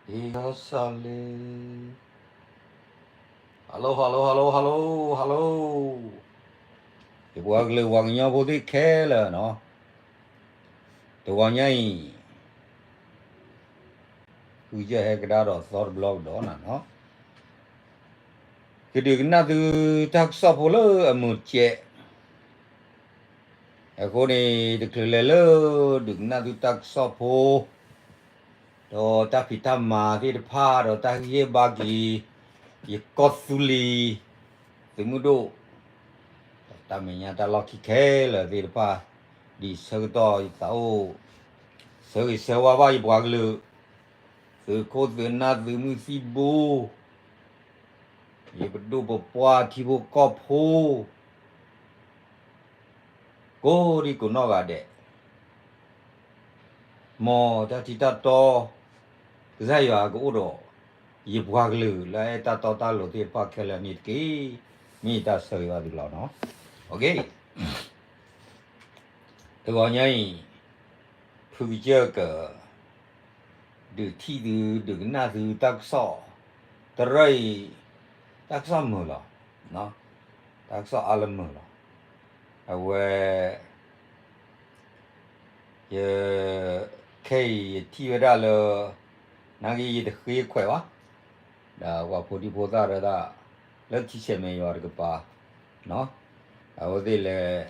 ဟ့ၣ်ဂီၤစၢ်လ့, hello hello hello hello hello, ယပှၤကလုာ်ပှၤကညီဖိသ့ၣ်ခဲလၢာ်နီၤ, တဂီၤညါအံၤ ဃုကၢဟဲကဒါဒီးသီတဘျီကဒီးနၤနီၤ, ကဒုးကနၣ်သုတၢ်ကစီၣ်ဖိလၢအမုာ်တကဲး, အဃိန့ၣ် တချုးလဲၤလၢ ဒုးကနၣ်သုတၢ်ကစီၣ်ဖိ ဒီးတၢ်ဖံးတၢ်မၤသ့ၣ်တဖၣ် ဒီးတၢ်ဟ့ၣ်ဂံၢ်ဟ့ၣ်ဘါက့ၤ ယကီၢ်သူလ့ၤ သုးမုၢ်ဒိၣ် ဒီးတၢ်မဲာ်ညါတၢ်လီၢ်ခံခဲလၢာ်သ့ၣ်တဖၣ် ဒ်ဆၢကတီၢ်ယသးအိၣ် ဆၢဂ့ၤဆၢဝါဘၣ်ယပှၤကလုာ် သုးခိၣ်သုးနၢ်သုးမုၢ်သံၣ်ဘိ ယပဒိၣ်ပပှၢ်ထံဖိကီၢ်ဖိ ကိးဒံကိးနီၢ်ဂၤဒဲး, မ်တၢ်ထံတၢ်တီ ကစၢ်ယွၤကအိၣ်ဒီး ယပှၤကလုာ်လၢအဲၣ်တၢ်တီတၢ်လိၤသ့ၣ်တဖၣ်ခဲလၢာ်န့ၣ်တက့ၢ်. မ့ၢ်ယတၢ်ဆၢဂ့ၤဘၣ်သုလီၤနီၤ. တဂီၤညါအံၤ ဖုကစၢၢ်က ဒုးထံၣ်သု ဒုးကနၣ်သုတၢ်ကစီၣ် တရၢအံၤ တၢ်ကစီၣ်မုာ်လီၤ. တၢ်ကစီၣ်အါလၢမုာ်လီၤ. အဝဲ ယ ခဲအံၤယထံၣ်ဝဲဒၣ်လၢ နာ်က့ယတဃ့ခွဲးဘၣ်, ဒီးပှၤဖိဒံဖိသၣ်ဒၣ် လၢထံဆဲးမဲာ်ယွၤတကပၤ အဝဲသ့ၣ်လဲၤ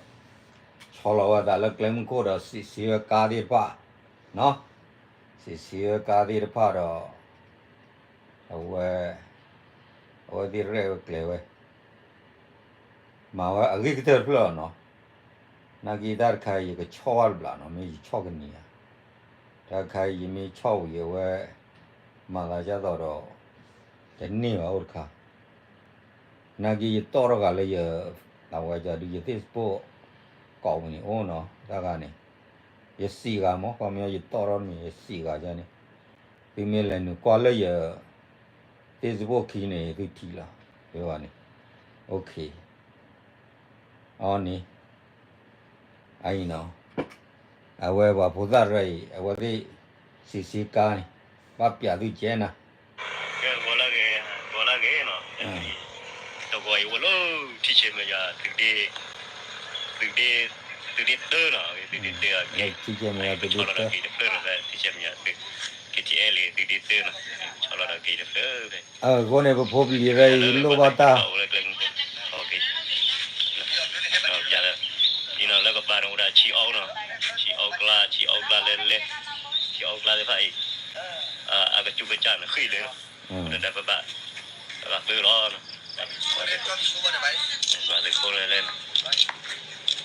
ဆီလီၤဝဲသးလၢကျဲမုၢ်ခိၣ်ဒီး စံးဆံးဝဲကါသ့ၣ်တဖၣ်, စံးဆံးဝဲကါသ့ၣ်တဖၣ်ဒီး အဝဲ အဝဲသ့ၣ်ရဲၣ်ဝဲကျဲၤဝဲ မၤဝဲအဂ့ၤကတၢၢ်တဖျၢၣ်လီၤနီၤ. နာ်က့တၢ်တခါအံၤ ယကဆီၣ်ဘၣ်တဘျီနီၤ, မ့ၢ်ယဆီၣ်ကနံၤဧါ, တၢ်တခါအံၤ ယမ့ၢ်ဆီၣ်ဝံၤအဝဲ မၤသးဒ်သိးဒီး တန့ၢ်ဘၣ်အိၣ်တခါ, နာ်က့ယတီၣ်ထီၣ်ဂၤလၢယ အဝဲဒုးယ Facebook ကိးပူၤန့ၣ်အိၣ်နီၤ, တၢ်ဂၤန့ၣ် ယစံးဂၤမး, ခီပညီယတီၣ်ထီၣ်မ့ၢ်ယစံးဂၤန့ၣ်, သုမ့ၢ်လဲၤနုာ်ကွၢ်လၢယ Facebook ခံန့ၣ် သုထံၣ်လီၤ, ဝဲန့ၣ် OK အီၤန့ၣ် အအံၤနီၤ, အဝဲပှၤဖိသၣ်တရၢအံၤ အဝဲသ့ၣ် စံးဆံးကါန့ၣ် ဘၣ်ပျးသုကဲနၤ ဂီၤလၢဂ့ၤ, ဂီၤလၢဂ့ၤနီၤ, တဂီၤအံၤအိၣ်လၢထံဆဲးမဲာ်ယွၤ သုးဒ့, သုးဒ့, သုးဒ့တၢနီၤ, သုးဒ့တၢ, ထံဆဲးမဲာ်ယွၤ သုးဒ့တၢ, ထံဆဲးမဲာ်ယွၤ သုး, KTLA သုးဒ့တၢနီၤ, ဆီလီၤဒီးက့ၤတဖျၢၣ်ဖဲ အဃိန့ၣ် ပဖိပလံၤရၢအံၤလိၣ်ဘၣ်တၢ် လၢကပၤန့ၣ်အိၣ်ဒၣ်ဆံအီၣ်နီၤ, ဆံအီၣ်ကျါ, ဆံအီၣ်ကျါလၢလဲၣ်, ဆံအီၣ်ကျါသ့ၣ်တဖၣ်အံၤ, အကစူၢ်ကစၢ်န့ၣ်ဃ့ၢ်လၢ, ဒီးပဘၣ်, ပဘၣ်ပၢလီၤ, ပှၤသုးခိၣ်လၢလဲၣ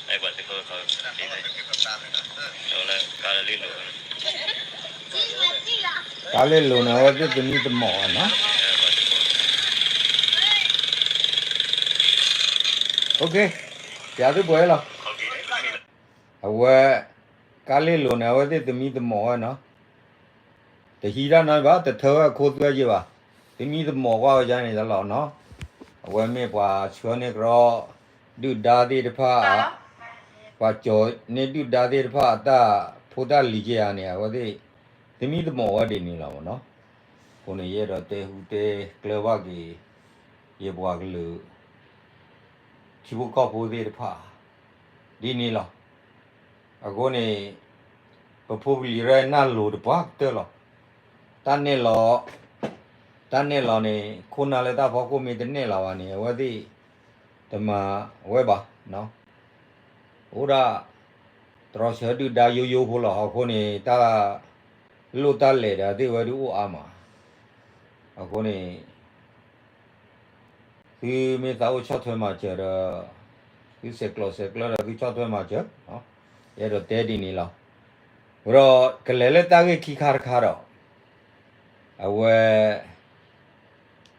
်, ပှၤသုးခိၣ် ကါလၢလိၤန့ၣ် အဝဲသ့ၣ်သမံသမိးဝဲနီၤ, ပျးသုပှဲၤလီၤ, အဝဲ, ကါလၢလိၤန့ၣ် အဝဲသ့ၣ်သမံသမိးဝဲနီၤ, တဟံးတၢ်နီတဘျီ တထၢဝဲအခိသွဲယံၤဘၣ်, သမံသမိးကွၢ်ဝဲဒ်န့ၣ်လီၤနီၤ, အဝဲမ့ၢ်ပှၤဆှၢန့ၢ်ကရီ ဒုၣ်ဒါသ့ၣ်တဖၣ်, ပှၤကၠီၤန့ၢ်ဒုၣ်ဒါသ့ၣ်တဖၣ်အတၢ်ဖိတၢ်လံၤက့ယၤန့ၣ် အဝဲသ့ၣ်, သမံသမိးဝဲဒ်န့ၣ်လီၤနီၤ, အဃိန့ၣ် ယအဲၣ်ဒိးတဲဟူတဲကျၢၤဘၣ်က့ၤ, ယပှၤကလုာ် ထံဖိကီၢ်ဖိသ့ၣ်တဖၣ်, ဒ်န့ၣ်လီၤ, အဃိန့ၣ်, ပဖိပလံၤရဲၣ်နၢ်လိၤတပှၢ်ကတၢၢ်လီၤ, တၢ်နဲၣ်လီၤ, တၢ်နဲၣ်လီၤန့ၣ် ခိၣ်နၢ်လၢတၢ်ဖီခိၣ်မ့ၢ်တနဲၣ်လီၤဘၣ်န့ၣ် အဝဲသ့ၣ်, တမၤဝဲဘၣ်, အိၣ်ဒၣ်, တြီဆၢဒုၣ်ဒါယိယိဖိလီၤ, အဃိန့ၣ် တၢ်, လိၣ်တၢ်လဲၤဒီးသ့ၣ်ဝဲဒုးအိၣ်အါမး, အဃိန့ၣ် သုမ့ၢ်သးအိၣ်ဆီၣ်ထွဲမၤစၢၤဒီး, သုဆဲးကျိးဆဲးကျၢဒီးသုဆီၣ်ထွဲမၤစၢၤ, ယအဲၣ်ဒိးတဲဒ်န့ၣ်လီၤ, ဒီးကလဲၤလၢတၢ်ဂ့ၢ်ခံခါတခါဒီး, အဝဲ,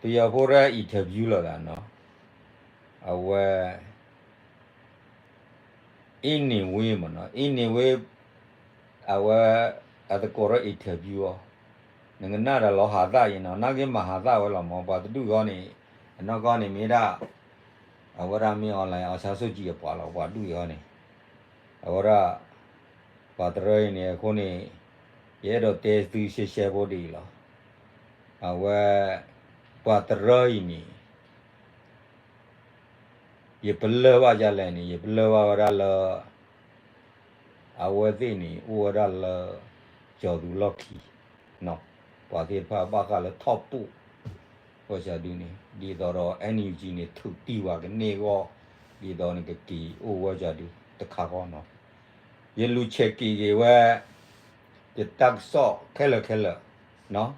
ပယီၤဖိရဲၣ် interview လီၤသးနီၤ, အဝဲ အ့န့ၣ်ဝ့မ့ၢ်နီၤ, အ့န့ၣ်ဝ့, အဝဲ, အသကိးရဲၣ် interview အီၤ, နကနၣ်ဒီးလီၤဟးသၣ်အံၤနီၤ, နာ်က့မၤဟးသၣ်ဝဲလီၤမး, ပှၤတဒူၣ်အံၤန့ၣ်, အနီၢ်ကီၢ်န့ၣ်မ့ၢ်ဒၣ်, အဝဲဒၣ်မ့ၢ် online အောင်ဆန်းစုကြည် အပှၤလီၤ, ပှၤဒူၣ်အံၤအီၤန့ၣ်, အဝဲဒၣ်, ပှၤတရၢအံၤန့ၣ် အဃိန့ၣ်, ယအဲၣ်ဒိးတဲသုရှဲရှဲဖိဒ်အံၤလီၤ, အဝဲ ပှၤတရၢအံၤန့ၣ် ယပလၢၢ်ဘၣ်ဒ်လဲၣ်န့ၣ် ယပလၢၢ်ဘၣ်ဝဲဒၣ်လၢ အဝဲသ့ၣ်န့ၣ် အိၣ်ဝဲဒၣ်လၢ ကၠီၤသူလီၢ်ခံ, ပှၤသ့ၣ်တဖၣ်ဘၣ်ဃးလၢထီၣ်ပိၣ် ဝဲစဒုန့ၣ် ဒ်သိးဒီး NUG န့ၣ် ထုးတံၢ်ဝဲကန့ၢ်အဂီၢ် ဒ်သိးန့ၣ် ကက့ၤအိၣ်ဝဲစဒုတခါဃီနီၤ. ယလူၤဆဲးက့ၤက့ၤဝဲ ယတၢ်ကစီၣ်ခဲလၢာ်ခဲလၢာ်,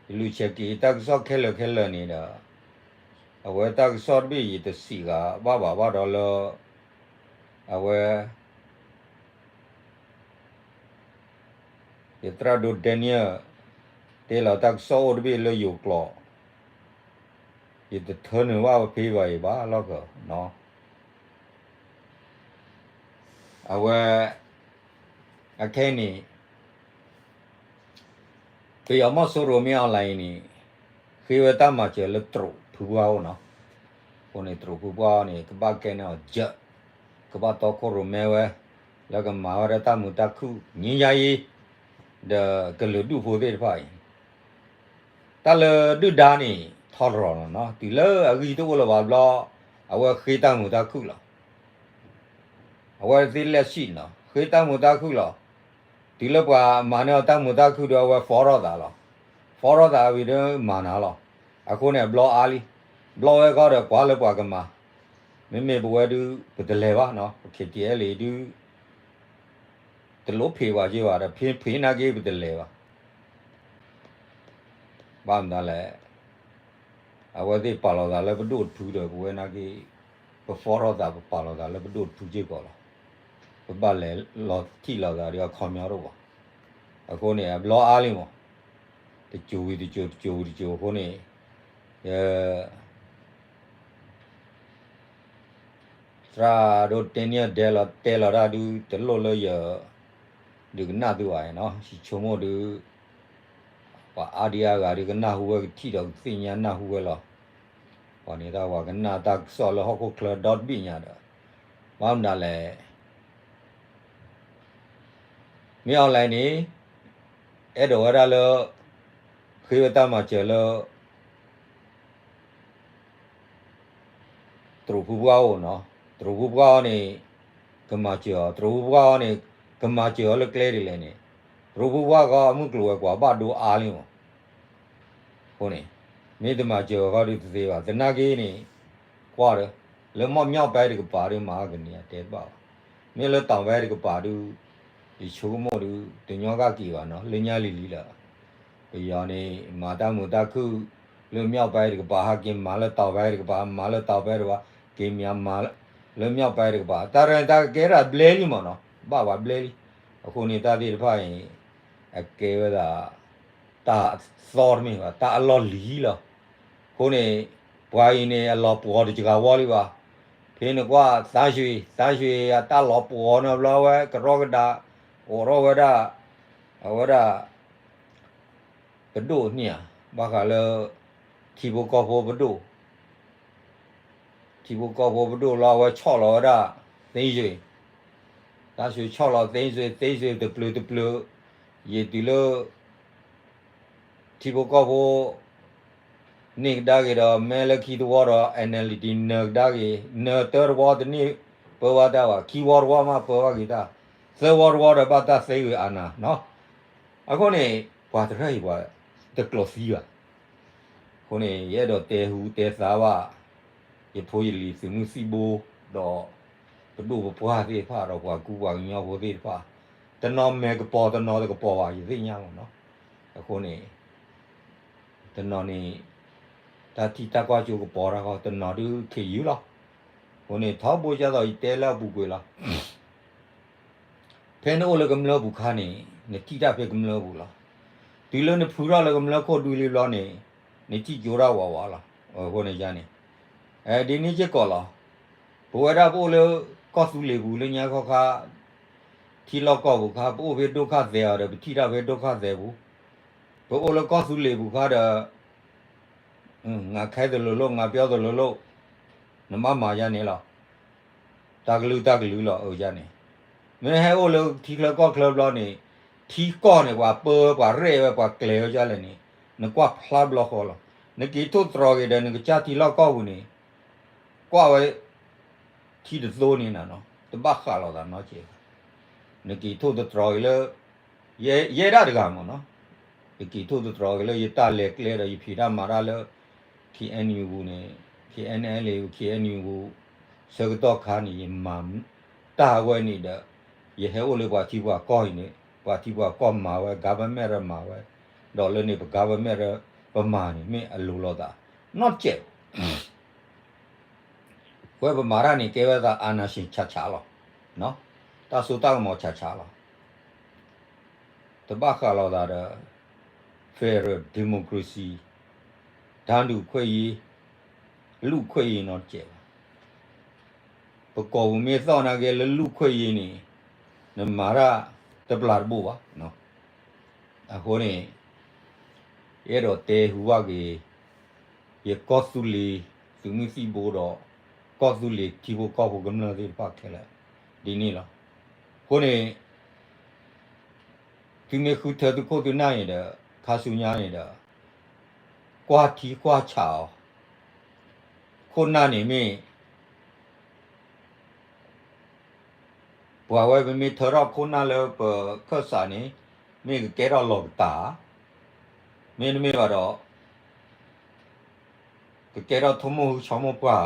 ယလူၤဆဲးက့ၤယတၢ်ကစီၣ်ခဲလၢာ်ခဲလၢာ်န့ၣ်ဒီး အဝဲတၢ်ကစီၣ်တဘ့ၣ်ယတစံးဂၤဘၣ်ဘၣ်ဘၣ်ဒီးလၢ အဝဲ ယသရၣ်ဒိၣ် Daniel တဲလီၤတၢ်ကစီၣ်အိၣ်တဘ့ၣ်လၢယိၤကျိာ်, ယတထၢနုာ်ဘၣ်ဝဲဖဲဘၣ်အံၤဘၣ်လီၤကနီၤ. အဝဲ အခဲအံၤန့ၣ် ပယီၤမီၢ်စိရိၤမ့ၢ် online န့ၣ် ဃ့ဝဲတၢ်မၤစၢၤလၢတရူးဖုပှၢ်အိၣ်နီၤ. အဃိန့ၣ် တရူးဖုပှၢ်အံၤန့ၣ် ကဘၣ်ကဲန့ၢ်အီၤယၢၢ်, ကဘၣ်တီခိၣ်ရိၣ်မဲဝဲ လၢကမၤဝဲဒၣ်တၢ်မုာ်တၢ်ခုၣ် ငြိမ်းချမ်းရေး ဒီးကလုာ်ဒူၣ်ဖိသ့ၣ်တဖၣ်အံၤ တၢ်လၢဒုၣ်ဒါန့ၣ် ထီရီၤလီၤနီၤ, တုၤလၢအဂံၢ်တအိၣ်လၢၤဘၣ်ဘျီ အဝဲဃ့တၢ်မုာ်တၢ်ခုၣ်လီၤ. အဝဲသ့ၣ်လဲၣ်ဆံၣ်နီၤ ဃ့တၢ်မုာ်တၢ်ခုၣ်လီၤ. တုၤလၢပှၤမၤန့ၢ်အီၤတၢ်မုာ်တၢ်ခုၣ်ဒီး အဝဲ ฟ้อง ထီၣ်သးလီၤ. ฟ้อง ထီၣ်သးဝံၤဒီးမၤနၤလီၤ. အဃိန့ၣ် အဘျီအါလံ, ဘျီဝဲခီဒီးကွၢ်လၢပှၤကမၤ, မ့မ့ၢ်ပဝဲဒုး ပတလဲၤဘၣ်နီၤ, ပ KTLA ဒုး တလိၣ်ဖံးပှၤက့ဘၣ်ဒီး ဖံးဖံးနာ်က့ပတလဲၤဘၣ်. ဘၣ်မနုၤလဲၣ်, အဝဲသ့ၣ်ပာ်လီၤသးလၢပဒိၣ်တဖုဒီး ပဝဲနာ်က့ ပ ฟ้อง ထီၣ်သး ပပာ်လီၤသးလၢပဒိၣ်တဖုစ့ၢ်ကီးလီၤ. ပဘၣ်လဲၤလီၤထံၣ်လိာ်သးဒီးအခီပညီတအိၣ်ဘၣ်. အဃိန့ၣ် အဘျီအါလံမး, တစိၤဝံၤတစိၤ တစိၤဝံၤတစိၤအဃိန့ၣ် ယ သရၣ်ဒိၣ် Daniel ဒဲလီၤတဲလီၤတၢ်ဒုး တလိၣ်လၢယ ဒုးကနၣ်သုဘၣ်နီၤ, ယဆိကမိၣ်ဒုး ပှၤအါဒံအါဂၤဒုးကနၢ်ဟူဝဲ ကထံၣ်ဒီးကသ့ၣ်ညါနၢ်ဟူဝဲလီၤ. ပှၤန့ၣ်တၢ်ပှၤကနၣ်တၢ်ကစီၣ်လၢဟီၣ်ခိၣ်ချၢဒီတဘ့ၣ်ညါဒီး ဘၣ်မနုၤလဲၣ် မ့ၢ် online န့ၣ် အဲၣ်ဒိးဝဲဒၣ်လၢ ဃ့ဝဲတၢ်မၤစၢၤလၢ တရူးဖုပှၢ်အိၣ်နီၤ, တရူးဖုပှၢ်အီၤန့ၣ် ကမၤစၢၤအီၤ, တရူးဖုပှၢ်အီၤန့ၣ် ကမၤစၢၤအီၤလၢကျဲဒ်လဲၣ်န့ၣ် တရူးဖုပှၢ်ဃီအမုၢ်ကျိၤဝဲၤကွာ်ဘၣ်ဒိအါလံမး. အဃိန့ၣ် မ့ၢ်တမၤစၢၤအီၤဃီဒုးတသ့ဘၣ်. သနာ်က့န့ၣ် ကွၢ်ဒီး လၢမီၣ် မြောက်ပိုင်း တကပၤဒုး မၤကန့ၢ်အတဲတဘၣ်ဘၣ်. မ့ၢ်လၢ တောင်ပိုင်း တကပၤဒုး ယဆိကမိၣ်ဒုး တညီကက့ၤဘၣ်နီၤ, လၢညါလံၤလံၤလီၤ. ပယီၤန့ၣ် မၤတၢ်မုာ်တၢ်ခုၣ် လၢ မြောက်ပိုင်း တကပၤ ဟဲက့ၤမၤလၢ တောင်ပိုင်း တကပၤ, မၤလၢ တောင်ပိုင်း တကပၤ က့ၤမၤ မၤလၢ မြောက်ပိုင်း တကပၤ, တၢ်ရဲၣ်တၢ်ကျဲၤကဲထီၣ်ဘျဲလံမးနီၤ, ဘၣ်ပှၤဘျဲလံ. အဃိန့ၣ်တၢ်သ့ၣ်တဖၣ်အံၤ အကဲဝဲဒၣ် တၢ်သီတမ့ၢ်ဘၣ်, တၢ်အလီၢ်လံၤလီၤ. အဃိန့ၣ် ပှၤအံၤန့ၣ် အလီၤပှီၤတစှၤဝီလံဘၣ်. ဖဲနကွၢ် သန်းရွှေ, သန်းရွှေ အတၢ်လီၤပှီၤန့ၣ်ဘျီဝဲ ကရီကဒါ အိးထီၣ်ဝဲဒၣ် အဝဲဒၣ် ပဒိၣ်န့ၣ်ဧါ, ဘၣ်ဃးလၢ ထံဖိကီၢ်ဖိပဒိၣ် ထံဖိကီၢ်ဖိပဒိၣ်လီၤ အဝဲဆီၣ်လီၤဝဲဒၣ် သန်းရွှေ, သန်းရွှေ ဆီၣ်လီၤ သန်းရွှေ, သန်းရွှေ တပျုာ်တပျုာ်, ယံာ်တုၤလၢ ထံဖိကီၢ်ဖိ န့ၢ်ကဒါက့ၤဒီး မဲလၢခံသဝီဒီး NLD နၢၤကဒါက့ၤ, နၢၤတၢတဝီတန့ၢ်ပၢဘၣ်တၢ်ဘၣ်, ခံဝီတဝီမးပၢဘၣ်က့ၤတၢ်, သၢဝီတဝီဒီးဘၣ်တၢ်သ့ဂ့ၤအါနၤနီၤ. အဃိန့ၣ် ပှၤတရၢၢ်အံၤ ပှၤတကျိးသံဘၣ်. အဃိန့ၣ် ယအဲၣ်ဒိးတဲဟူတဲသါဘၣ် ယဖိယလံၤသုးမုၢ်သံၣ်ဘိ ဒီး ပဒိၣ်ပပှၢ်သ့ၣ်တဖၣ် ဒီးပှၤကူပှၤကညီဖိသ့ၣ်တဖၣ်, တနီၤမဲာ်ကပီၤ တနီၤတကပီၤဘၣ် ယသ့ၣ်ညါမးနီၤ. အဃိန့ၣ် တနီၤန့ၣ် တၢ်ထံၣ်တၢ်ကွၢ်ကၠိကပီၤတၢ်ဃီ တနီၤဒုးခ့ယုၢ်လီၤ. အဃိန့ၣ် ထီဘိဒ်သိးယတဲလၢအပူၤကွံာ်လီၤ. ဖဲနအိၣ်လၢကမျၢၢ်ပူၤခါန့ၣ် နထံၣ်တၢ်ဖဲကမျၢၢ်ပူၤလီၤ. တုၤလၢနဖုထီၣ်လၢကမျၢၢ်ခိၣ်ဒူလံဘျီန့ၣ် နထံၣ်ကၠိတၢ်ဝးဝးလီၤ. အဃိန့ၣ်ယါန့ၣ် ဒ်န့ၣ်စ့ၢ်ကီးလီၤ. ပဝဲဒၣ်ပအိၣ်လၢကီၢ်သူလ့ၤပူၤလၢညါခီခါ ထံလီၢ်ကီၢ်ပူၤခါ ပအိၣ်ဖဲဒိၣ်ခၣ်သဲးအီၤဒီး ပထံၣ်တၢ်ဖဲဒိၣ်ခၣ်သဲးပူၤ, ပအိၣ်လၢကီၢ်သူလ့ၤပူၤခါဒီး ငါခဲသလိုလို ငါပြောသလိုလို နဘၣ်မၤယါန့ၣ်လီၤ. တၢ်ကလုာ်တၢ်ကလုာ်လီၤ အယါန့ၣ်. မ့ၢ်ဟဲအိၣ်လၢထံချၢကီၢ်ချၢဘျီန့ၣ် ထံကီၢ်န့ၣ် ပှၤပၢဝဲ ပှၤရဲၣ်ဝဲ ပှၤကျဲၤဝဲဒ်လဲၣ်န့ၣ် နကွၢ်ဖျါဘျီဃီလီၤ. နက့ၤထိၣ်သတြီၤက့ၤဒီး နကစၢ်ထံလီၢ်ကီၢ်ပူၤန့ၣ် ကွၢ်ဝဲ ထံတသိန့ၣ်နၤနီၤ တဘၣ်ဃးလိာ်သးနီတစဲးဘၣ်. နက့ၤထိၣ်သတြီၤက့ၤလၢ ယဲဒၣ်တဂၤမ့ၢ်နီၤ, ယက့ၤထိၣ်သတြီၤက့ၤလၢယတၢ်လဲၤကျဲဒီး ယဖံးတၢ်မၤတၢ်လၢ K N U ပူၤန့ၣ်, K N L A K N U ပူၤ ဆၢကတီၢ်ခါန့ၣ် ယမၤတၢ်ဝဲန့ၣ်ဒီး ယဟဲအိၣ်လၢပှၤထံပှၤကီၢ်အံၤန့ၣ် ပှၤထံပှၤကီၢ်မၤဝဲ government မၤဝဲ, ဒီးလၢန့ၣ် ပ government ပမၤန့ၣ် မ့ၢ်အလိၤလိာ်သး နီတစဲးဘၣ်. ဝဲပမၤတၢ်န့ၣ် ကဲဝဲသး အာဏာရှင် ဆးဆးလီၤ. တၢ်စိတၢ်ကမီၤဆးဆးလီၤ. တဘၣ်ဃးလိာ်သးဒီး federal democracy တၢ်ဒုးခွဲးယံၤ လူ့ခွဲးယံၤ နီတစဲးဘၣ်. ပကိာ်ပူၤမ့ၢ်သီၣ်နာ်က့လၢလူ့ခွဲးယံၤန့ၣ် နမၤတၢ်တပျၢ်တဘိၣ်ဘၣ်. အဃိန့ၣ် ယအဲၣ်ဒိးတဲဟူဘၣ်က့ၤ ယကီၢ်သူလ့ၤ သုးမုၢ်သံၣ်ဘိဒီး ကီၢ်သူလ့ၤထံဖိကီၢ်ဖိကမျၢၢ်သ့ၣ်တဖၣ်ခဲလၢာ် ဒ်န့ၣ်လီၤ. အဃိန့ၣ် သုမ့ၢ်ဃုထၢသုခိၣ်သုနၢ်န့ၣ်ဒီး ခါဆူညါန့ၣ်ဒီး ကွၢ်ထံကွၢ်ဆးအီၤ, ခိၣ်နၢ်န့ၣ်မ့ၢ် ပှၤဝဲပမ့ၢ်ထၢထီၣ်ခိၣ်နၢ်လၢပခၢၣ်စးန့ၣ် မ့ၢ်ကကဲထီၣ်လီၤကတၢ်ဧါ, မ့တမ့ၢ်ဘၣ်ဒီး ကကဲထီၣ်ထိၣ်မိၢ်ဟုဆီမိၢ်ပှၢ်ဧါ,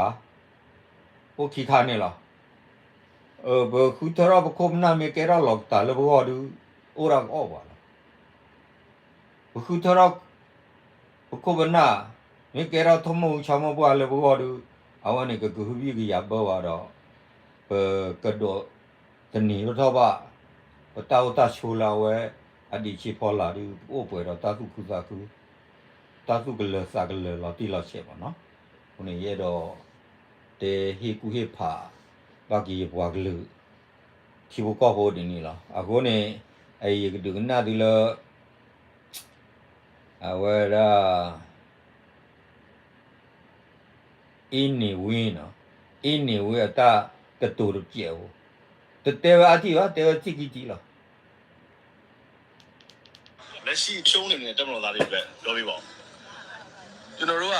အိၣ်ခံခါန့ၣ်လီၤ. ပဃုထၢထီၣ်ပခိၣ်ပနၢ်မ့ၢ်ကဲထီၣ်လီၤကတၢ်လၢပဂီၢ်ဒုး အိၣ်ဒၣ်ကအီၣ်ပှၤလီၤ. ပဃုထၢထီၣ် ပခိၣ်ပနၢ် မ့ၢ်ကဲထီၣ်ထိၣ်မိၢ်ဟုဆီမိၢ်ပှၢ်လၢပဂီၢ်ဒုး အဝဲန့ၣ်ကကဟုဘံၣ်ကယာ်ဘၢဝဲဒီး ပကဒိးသန့ၤထီၣ်ဘၣ် ပတၢ်အိၣ်တၢ်ဆိးလၢအဝဲ အဒံးဆံးဖီလာ်ဒုး ပအိၣ်ပှဲၤဒီးတၢ်သူၣ်ခုသးခု တၢ်သူၣ်ကလၢၤသးကလၢၤလီၤတံၢ်လီၤဆဲးမ့ၢ်နီၤ. အဃိန့ၣ် ယအဲၣ်ဒိး တဲဟ့ၣ်ကူၣ်ဟ့ၣ်ဖး ဘၣ်က့ၤယပှၤကလုာ် ထံဖိကီၢ်ဖိဒ်န့ၣ်လီၤ. အဃိန့ၣ် အအံၤယကဒုးကနၣ်သုလၢ အဝဲဒၣ် အ့န့ၢ်ဝ့နီၤ, အ့န့ၢ်ဝ့အတၢ်ကတိၤတပျဲးဧိၤ, တတဲဝဲအါထံၣ်ဘၣ်, တဲဝဲထံၣ်ကံထံၣ်လီၤ. လက်ရှိ ရှုံးနေတယ် တပ်မတော်သားတွေအတွက် ပြောပေးပါဦး။ ကျွန်တော်တို့က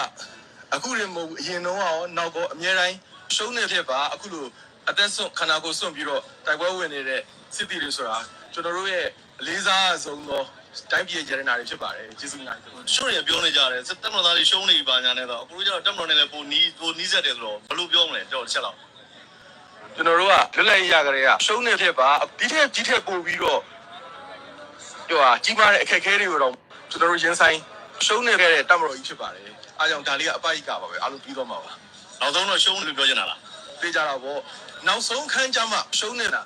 အခုတင်မဟုတ်ဘူး အရင်တုန်းကရော နောက်ရော အမြဲတမ်း ရှုံးနေဖြစ်ပါ အခုလို အသက်စွန့် ခန္ဓာကိုယ်စွန့်ပြီးတော့ တိုက်ပွဲဝင်နေတဲ့ စစ်သည်တွေဆိုတာ ကျွန်တော်တို့ရဲ့ အလေးစားဆုံးသော တိုင်းပြည်ရဲ့ ရတနာတွေဖြစ်ပါတယ်။ ကျေးဇူးတင်ပါတယ်။ တချို့တွေပြောနေကြတယ် တပ်မတော်သားတွေရှုံးနေပြီ ဘာညာနဲ့တော့ အကိုတို့ကျတော့ တပ်မတော်နဲ့လည်း ပိုနီး ပိုနီးစပ်တယ်ဆိုတော့ ဘယ်လိုပြောမလဲ ကျွန်တော်တစ်ချက်လောက် ကျွန်တော်တို့က လွတ်လပ်ရေးရကတည်းက ရှုံးနေဖြစ်ပါ ဒီထက် ဒီထက်ပိုပြီးတော့ ဟိုဟာ ကြီးမားတဲ့အခက်အခဲတွေကိုတော့ ကျွန်တော်တို့ ရင်ဆိုင် ရှုံးနေခဲ့တဲ့ တပ်မတော်ကြီးဖြစ်ပါတယ်။ အားကြောင့် ဒါလေးက အပႃးယကပါပဲ အားလုံးပြီးသွားမှာပါ။ နောက်ဆုံးတော့ ရှုံးလို့ပြောချင်တာလား။ သေချာတာပေါ့။ နောက်ဆုံးခန်းကျမှ ရှုံးနေတာ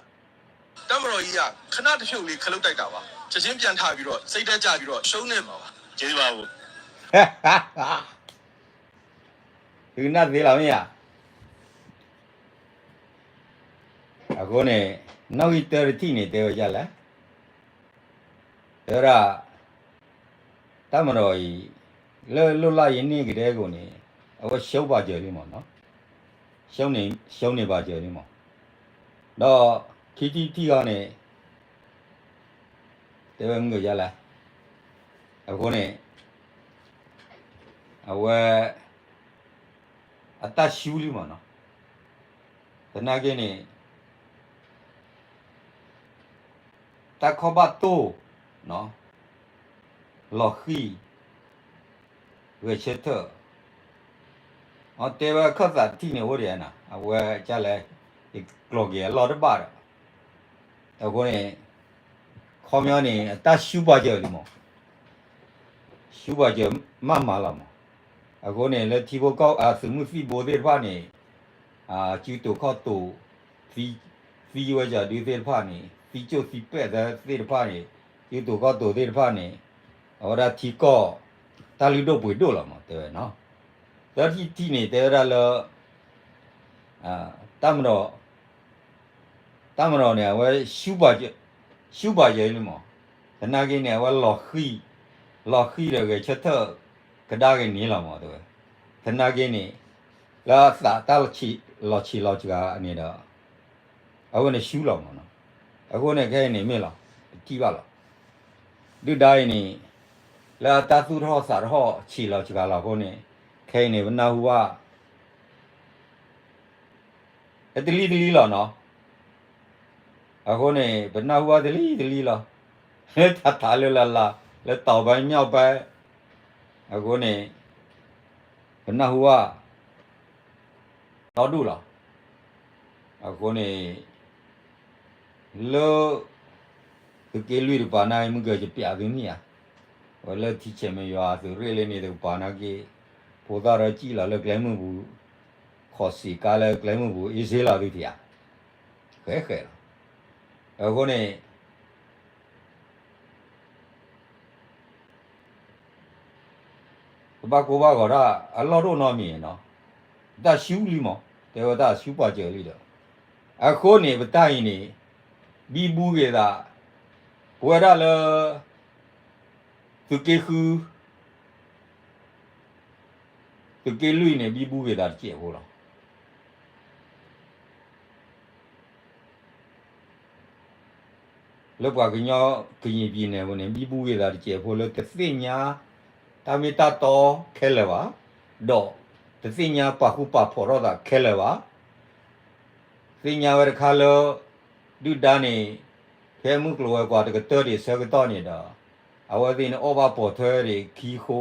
တပ်မတော်ကြီးက ခဏတစ်ဖြုတ်လေး ခလုတ်တိုက်တာပါ။ ချက်ချင်းပြန်ထပြီးတော့ စိတ်ဓာတ်ကျပြီးတော့ ရှုံးနေမှာပါ။ ကျေးဇူးပါ အကို။ သုကနၣ်သ့လီၤမ့ၢ်ဧါ. အဃိန့ၣ် နီၣ်ဂံၢ်တၢတထံၣ်န့ၣ် တဲဝဲဒ်လဲၣ်, တဲဝဲဒၣ် တၢ်မၤဒီးအံၤ လၢလိၣ်လၢ်ယန့ၢ်ကဒဲကအိၣ်န့ၣ် အဝဲရှုံးပါကြၢးလံမ့ၢ်နီၤ, ရှုံးန့ၢ်ပါကြၢးလံမ့ၢ်, ဒီးခံထံၣ်တထံၣ်ဃီန့ၣ် တဲဝဲမုၢ်ကယါလဲၣ်, အဃိန့ၣ် အဝဲ အတၢ်ရှုံးလံမ့ၢ်နီၤ, သနာ်က့န့ၣ် တၢ်ခီၣ်ဘၣ်တိၢ် လီၤဃံၢ် ဂဲၤဆၢထၢၣ်, အတဲဝဲခၢၣ်သးတထံၣ်န့ၣ်အိၣ်ဒံးနၤ အဝဲကလဲၣ်, ယကျိးက့ၤအလီၢ်တဘၣ်ဒီး အဃိန့ၣ် ခီပညီန့ၣ် အတၢ်ရှုံးပာ်စၢၤလံမး, ရှုံးပာ်စၢၤမးမးလီၤမး, အဃိန့ၣ် လၢထံဖိကီၢ် အသုးမုၢ်သံၣ်ဘိသ့ၣ်တဖၣ်န့ၣ် စုတိာ်ခီၣ်တိာ် သံဝဲယၤဒုသ့ၣ်တဖၣ်န့ၣ် သံကၠိၣ်သံပဲၣ်သ့ၣ်တဖၣ်န့ၣ် စုတိာ်ခီၣ်တိာ်သ့ၣ်တဖၣ်န့ၣ် အဝဲဒၣ်ထံကီၢ် တၢ်လုၢ်ဒိၣ်ပှ့ၤဒိၣ်လီၤမး တဲဝဲနီၤ, သၢထံၣ်တထံၣ်န့ၣ် တဲဝဲဒၣ်လၢ တၢ်မၤ တၢ်မၤဒီးန့ၣ် အဝဲ ရှုံးပာ်စၢၤလံမး, သနာ်က့န့ၣ် အဝဲ လီၤဃံၢ်ဒီးဂဲၤဆၢထၢၣ်ကဒါက့ၤန့ၣ်လီၤမး တဲဝဲ, သနာ်က့န့ၣ် လၢအသးတၢ်လီၤဆံးလီၤစှၤန့ၣ်ဒီး အဝဲန့ၣ်ရှုံးလီၤမးနီၤ, အဃိန့ၣ်ခဲအံၤန့ၣ်မ့ၢ်လီၤ ပထံၣ်ဘၣ်လီၤ, ဒုၣ်ဒါအံၤန့ၣ် လၢအတၢ်သူၣ်ထီၣ်သးထီၣ်ဆံးလီၤစှၤလီၤအဃိန့ၣ်, ခဲအံၤန့ၣ် ပနၢ်ဟူဘၣ် တလံၤတလံၤလီၤနီၤ. အဃိန့ၣ် ပနၢ်ဟူဘၣ်တလံၤတလံၤလီၤ. လၢတၢ်သးလၢလၢ်လၢ် လၢတောင်ပိုင်းမြောက်ပိုင်း အဃိန့ၣ် ပနၢ်ဟူဘၣ် ဒီဒူၣ်လီၤ. အဃိန့ၣ် လၢ သုးက့လွံၢ်တကပၤန့ၣ် မုၢ်ကၢၤယပျးသုမ့ၢ်ဧါ, အဝဲလၢထံဆဲးမဲာ်ယွၤသုးရ့ၣ်လၢန့ၣ်တကပၤန့ၣ်က့ၤ ဖိသၣ်ဒီးစံၣ်လီၤလၢကျဲမုၢ်ပူၤ, ခီၣ်စံးကါလၢကျဲမုၢ်ပူၤ အ့စ့လီၤသုထံၣ်ဧါ, ဃဲဃဲလီၤ. အဃိန့ၣ် ပဘၣ်ကိၢ်ဘၣ်ဂီၤတၢ်အလီၢ်တအိၣ်နီတမံၤနီၤ, တၢ်ဆူလံမး, တဲဝဲတၢ်ဆူပှၤစၢၤလံဒီး, အဃိန့ၣ် ပတၢ်အံၤန့ၣ် ဘံဘူဂ့ၤသး, ပဝဲဒၣ်လၢ သုးက့ဃု သုးက့လွံၢ်န့ၣ် ဘံဘူဂ့ၤသးတစဲးဖိလီၤ. လၢပှၤကညီကရင်ပြည်နယ်ပူၤန့ၣ် ဘံဘူဂ့ၤသးတစဲးဖိလၢတသ့ၣ်ညါ တၢ်မ့ၢ်တၢ်တီခဲလၢာ်ဘၣ်, ဒီးတသ့ၣ်ညါပာ်ဃူပာ်ဖိးထီၣ်သးခဲလၢာ်ဘၣ်. သ့ၣ်ညါဝဲတခါလၢ ဒုၣ်ဒါန့ၣ် ဖဲမုၢ်ကျိၤဝဲၤကွာ်တကတၢၢ်ဒံးဆၢကတီၢ်န့ၣ်ဒီး အဝဲသ့ၣ်န့ၣ် အီၣ်ဘၣ်ပိာ်ထွဲဒံးခံဃိ,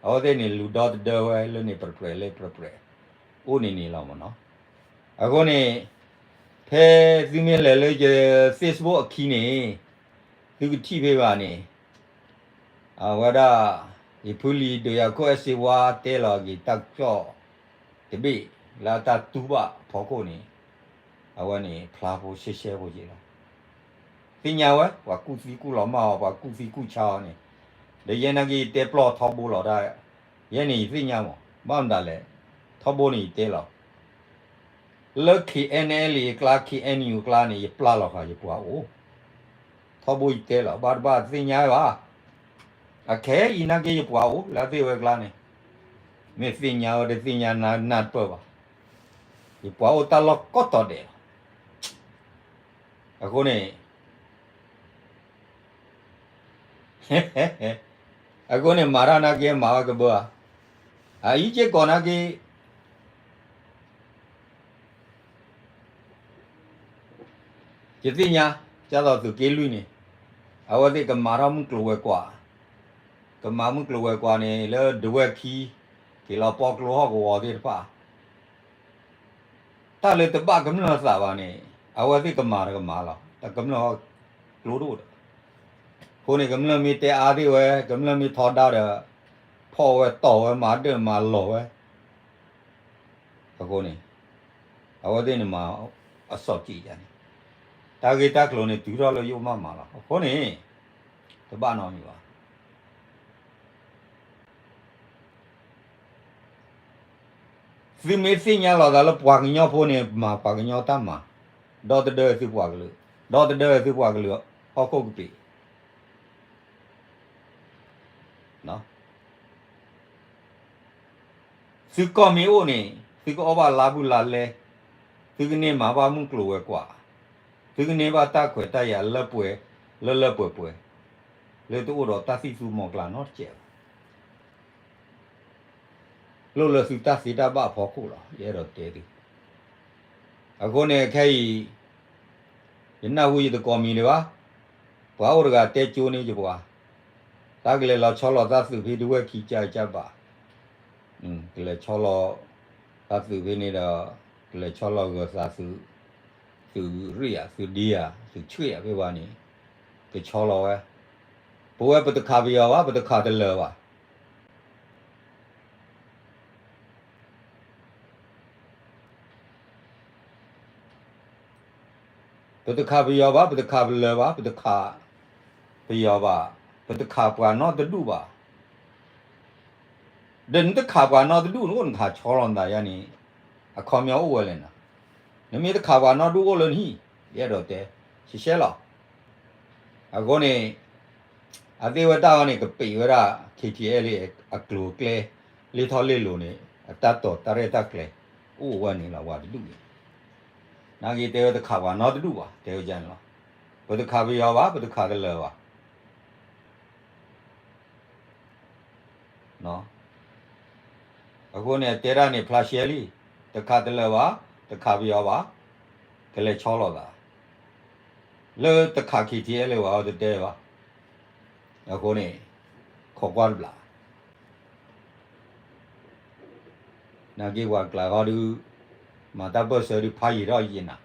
အဝဲသ့ၣ်န့ၣ် လူၤဒီသဒၢဝဲလၢန့ၣ် ပြဲးပြဲးလၢပြဲးပြဲး အိၣ်န့ၣ်န့ၣ်လီၤမ့ၢ်နီၤ. အဃိန့ၣ် ဖဲသုမ့ၢ်လဲၤလၢယ Facebook အခံန့ၣ် သုကထံၣ်ဖဲဘၣ်န့ၣ် အဝဲဒၣ် ယဖုလံၤဒုးယၤခိၣ်အဲၣ်စ့ဝါတဲလီၤက့ၤတၢ်ကစီၣ် တဘ့ၣ် လၢအတၢ်တူၢ်ဘၣ်ဖီခိၣ်န့ၣ် အဝဲန့ၣ်ဖျါဖိရှဲရှဲဖိက့ၤလီၤ. သ့ၣ်ညါဝဲ ပှၤကူၣ်သံကူၣ်လီၤမၢ်အီၤ ပှၤကူၣ်သံကူၣ်ဆါအီၤန့ၣ်, ဒီးယဲနာ်က့ၤယတဲပျီၢ်ထီဘိလီၤတၢ်, ယဲန့ၣ်ယသ့ၣ်ညါမး ဘၣ်မတၤလဲၣ်, ထီဘိန့ၣ်ယတဲလီၤ လၢ K N L A အကျါ K N U အကျါန့ၣ် ယပျၢ်လီၤဃာ်ယပှၤအိၣ်, ထီဘိယတဲလီၤ ဘၣ်တဘၣ်သ့ၣ်ညါဘၣ်, အခဲအံၤနာ်က့ၤယပှၤအိၣ်လၢအသ့ၣ်ဝဲအကျါန့ၣ်, မ့ၢ်သ့ၣ်ညါဝဲတသ့ၣ်ညါနၢ်တပၢၢ်ဘၣ်, ယပှၤအိၣ်တၢ်လီၢ်ကိးတီၤဒဲးလီၤ. အဃိန့ၣ် အဃိန့ၣ် မၤတၢ်နာ်က့ၤမၤဝဲကဘၢဧါ, အအံၤက့ၤကီးနာ်က့ၤ ယသ့ၣ်ညါ ကၢ်သိးသုးက့လွံၢ်န့ၣ် အဝဲသ့ၣ်ကမၤထီၣ်မုၢ်ကျိၤဝဲၤကွာ်, ကမၤမုၢ်ကျိၤဝဲၤကွာ်န့ၣ် လၢဒဝဲၢ်ခံ က့ၤလီၤပီကျိဟီၣ်ကဝီၤသ့ၣ်တဖၣ် တၢ်လၢတဘၣ်ကမျၢၢ်သးဘၣ်န့ၣ် အဝဲသ့ၣ်ကမၤတကမၤလီၤ. တၢ်ကမျၢၢ်ဟီၣ်ကျိတအိၣ်ဒီး အဃိန့ၣ် ကမျၢၢ်မ့ၢ်တဲအါသ့ၣ်ဝဲ ကမျၢၢ်မ့ၢ်ထီဒါဒီး ဖီၣ်ဝဲတီၢ်ဝဲမၤဒၢၣ်မၤလီၤဝဲ အဃိန့ၣ် အဝဲသ့ၣ်န့ၣ်မၤအစီၣ်ကံးယၤန့ၣ် တၢ်ဂ့ၢ်တၢ်ကျိၤန့ၣ် တုၤထီၣ်လၢယအိၣ်မးမးလီၤ. အဃိန့ၣ် တဘၣ်နီတမံၤဘၣ်. သုမ့ၢ်သ့ၣ်ညါလီၤသးလၢပှၤကညီဖိန့ၣ် မၤပှၤကညီတၢ်မၤ, ဒီသဒၢသုပှၤကလုာ်, ဒီသဒၢသုပှၤကလုာ်ဟီၣ်ခိၣ်ကပ့ၤ သုကီၢ်မ့ၢ်အိၣ်န့ၣ် သုကအီၣ်ဘၣ်လါဘူးလါလဲ, သုကန့ၢ်မၤဘၣ်မုၢ်ကျိၤဝဲၤကွာ်, သုကန့ၢ်ဘၣ်တၢ်ခွဲးတၢ်ယာ်လၢပှဲၤ လၢလၢပှဲၤပှဲၤ, လၢတအိၣ်ဒီးတၢ်သံၣ်သူမီၤကျၢ်နီတစဲးဘၣ်. လိၣ်လၢသုတၢ်သ့တၢ်ဘၣ်အဖီခိၣ်လီၤ. ယအဲၣ်ဒိးတဲသု, အဃိန့ၣ်ခဲအံၤ ယနၢ်ဟူယတကိးမံၤဒံးဘၣ်. ပှၤအိၣ်တဂၤတဲကၠိန့ၢ်ယပှၤ, တၢ်ကလဲၤလီၤဆီလီၤသးသုးဖဲဒဝဲၢ်ခံကၢကၢဘၣ်, ကလဲၤဆီလီၤသးသုးဖဲန့ၣ်ဒီး ကလဲၤဆီလီၤဂၢၤသးသုး, သုးရ့ၣ်ဧါ သုးဒ့ဧါ သုးဆှ့ၣ်ဧါ ဖဲဘၣ်န့ၣ် ကဆီလီၤဝဲ, ပဝဲပတခးပယီၤဘၣ် ပတခးတလၢၤဘၣ် ပတခးပယီၤဘၣ် ပတခးပလၢၤဘၣ် ပတခးပယီၤဘၣ် ပတခးပှၤနီတဒူၣ်ဘၣ်. ဒီးနတခးပှၤနီတဒူၣ် နအိၣ်နခးဆီလီၤနသးယါန့ၣ် အခီပညီအိၣ်ဝဲလဲၣ်နီၤ. နမ့ၢ်တခးပှၤနီတဒူၣ်အိၣ်လၢနဟံၣ် ယအဲၣ်ဒိးတဲ ရှဲရှဲလီၤ. အဃိန့ၣ် အသ့ၣ်ဝဲတၢ်အီၤန့ၣ် ကပံးဝဲဒၣ် K T L A အကျိၤအကျဲ လ့ထီၣ်လ့လိၤန့ၣ် အတၢ်တိာ်တၢ်ရဲၣ်တၢ်ကျဲၤ အိၣ်ဝဲန့ၣ်လီၤ ပှၤတဒူၣ်န့ၣ်. နာ်က့တဲဝဲတခးပှၤနီတဒူၣ်ဘၣ် တဲဝဲဒ်န့ၣ်လီၤ. ပတခးပယီၤဘၣ် ပတခးတလၢၤဘၣ်. အဃိန့ၣ် အတဲဒၣ်န့ၣ် ဖျါရှဲလံ, တခးတလၢာ်ဘၣ်, တခးပယီၤဘၣ်, ကလဲၤဆီလိာ်သး လၢတခးခံထံအဲလၢၤဘၣ် အတတဲဘၣ်. အဃိန့ၣ် ခိးကွၢ်တဘျီ နာ်က့ပှၤကျါဃီဒုး မၤတၢ်ပၢၢ်ဆၢဒုး ဖးယံာ်ထီၣ်ယံာ်နၤ,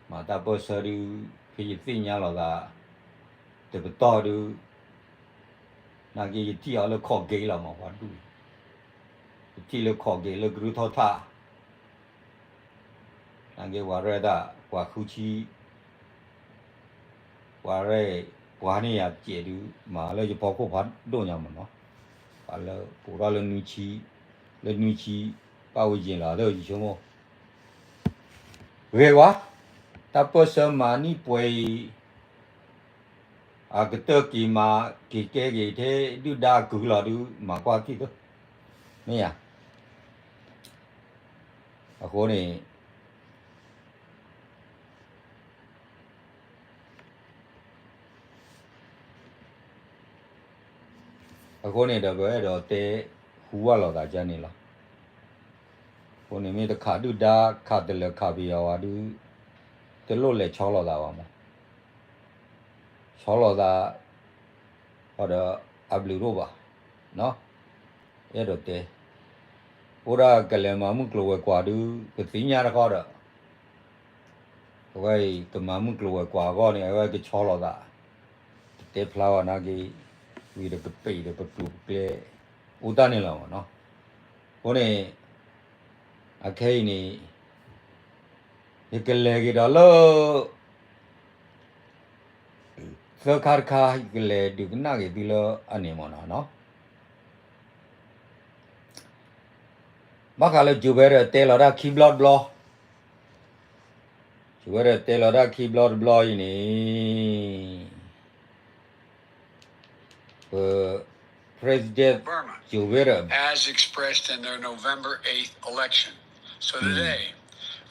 မၤတၢ်ပၢၢ်ဆၢဒုး ဖဲယသ့ၣ်ညါလိာ်သး တပတီၢ်ဒုး နာ်က့ယထံၣ်အီၤလၢခိးက့လီၤမး ပှၤဒူၣ်အံၤ, ယထံၣ်လၢခိးက့လၢကရူၢ်ထီၣ်ထၣ် နာ်က့ပှၤရဲၣ်တၢ် ပှၤဃုဆံ ပှၤရဲၣ် ပှၤန့ၢ်ယၤစဲးဒုး မၤလၢယဖီခိၣ်ဖးဒိၣ်ညါမးနီၤ, ပှၤလၢပိာ်ထီၣ်လၢနွံဆံ လၢနွံဆံ ပတ်ဝန်းကျင်လီၤ ဒီးယဆိကမိၣ် ဂ့ၤဝါ, တၢ်ပၢၢ်ဆၢမၤနံၣ်ပှဲၤအံၤ အကတၢၢ်က့ၤမၤက့ၤကဲက့ၤထဲဒုၣ်ဒါကုၢ်လီၤဒုး မၤကွၢ်ထံၣ်သၢ မ့ၢ်ဧါ. အဃိန့ၣ် အဃိန့ၣ်ဒီး ပအဲၣ်ဒိးတဲဟူဘၣ်လိာ်သးဒ်န့ၣ်လီၤ. အဃိန့ၣ်မ့ၢ်တခးဒုၣ်ဒါ ခးတလၢာ်ခးပယီၤဝဲဒုး တလိၣ်လဲၤဆီလိာ်သးဘၣ်မး ဆီလိာ်သး ဒီးအဘျုးတအိၣ်ဘၣ် အဲၣ်ဒိးတဲ အိၣ်ဒၣ်ကလဲၤမၤမုၢ်ကျိၤဝဲၤကွာ်ဒုး ကသ့ၣ်ညါတခီဒီး အဝဲအံၤ ကမၤမုၢ်ကျိၤဝဲၤကွာ်အဂီၢ်န့ၣ် အဝဲကဆီလိာ်သး တတဲဖျါဘၣ်နာ်က့ ဝံၤဒီးကပ့ၤဒီးပကျိၤပကျဲ အိၣ်တၢ်န့ၣ်လီၤမးနီၤ. အဃိန့ၣ် အခဲအံၤန့ၣ် ယကလဲၤက့ၤဒီးလၢ သၢခါတခါ ယကလဲၤဒုးကနၣ်က့ၤသုလၢအန့ၣ်မးနီၤ. ဘၣ်ဃးလၢ Joe Biden တဲလီၤတၢ်ခံဘျီတဘျီ, Joe Biden တဲလီၤတၢ်ခံဘျီတဘျီအံၤန့ၣ် ပ President Joe Biden, as expressed in their November eighth election. So today,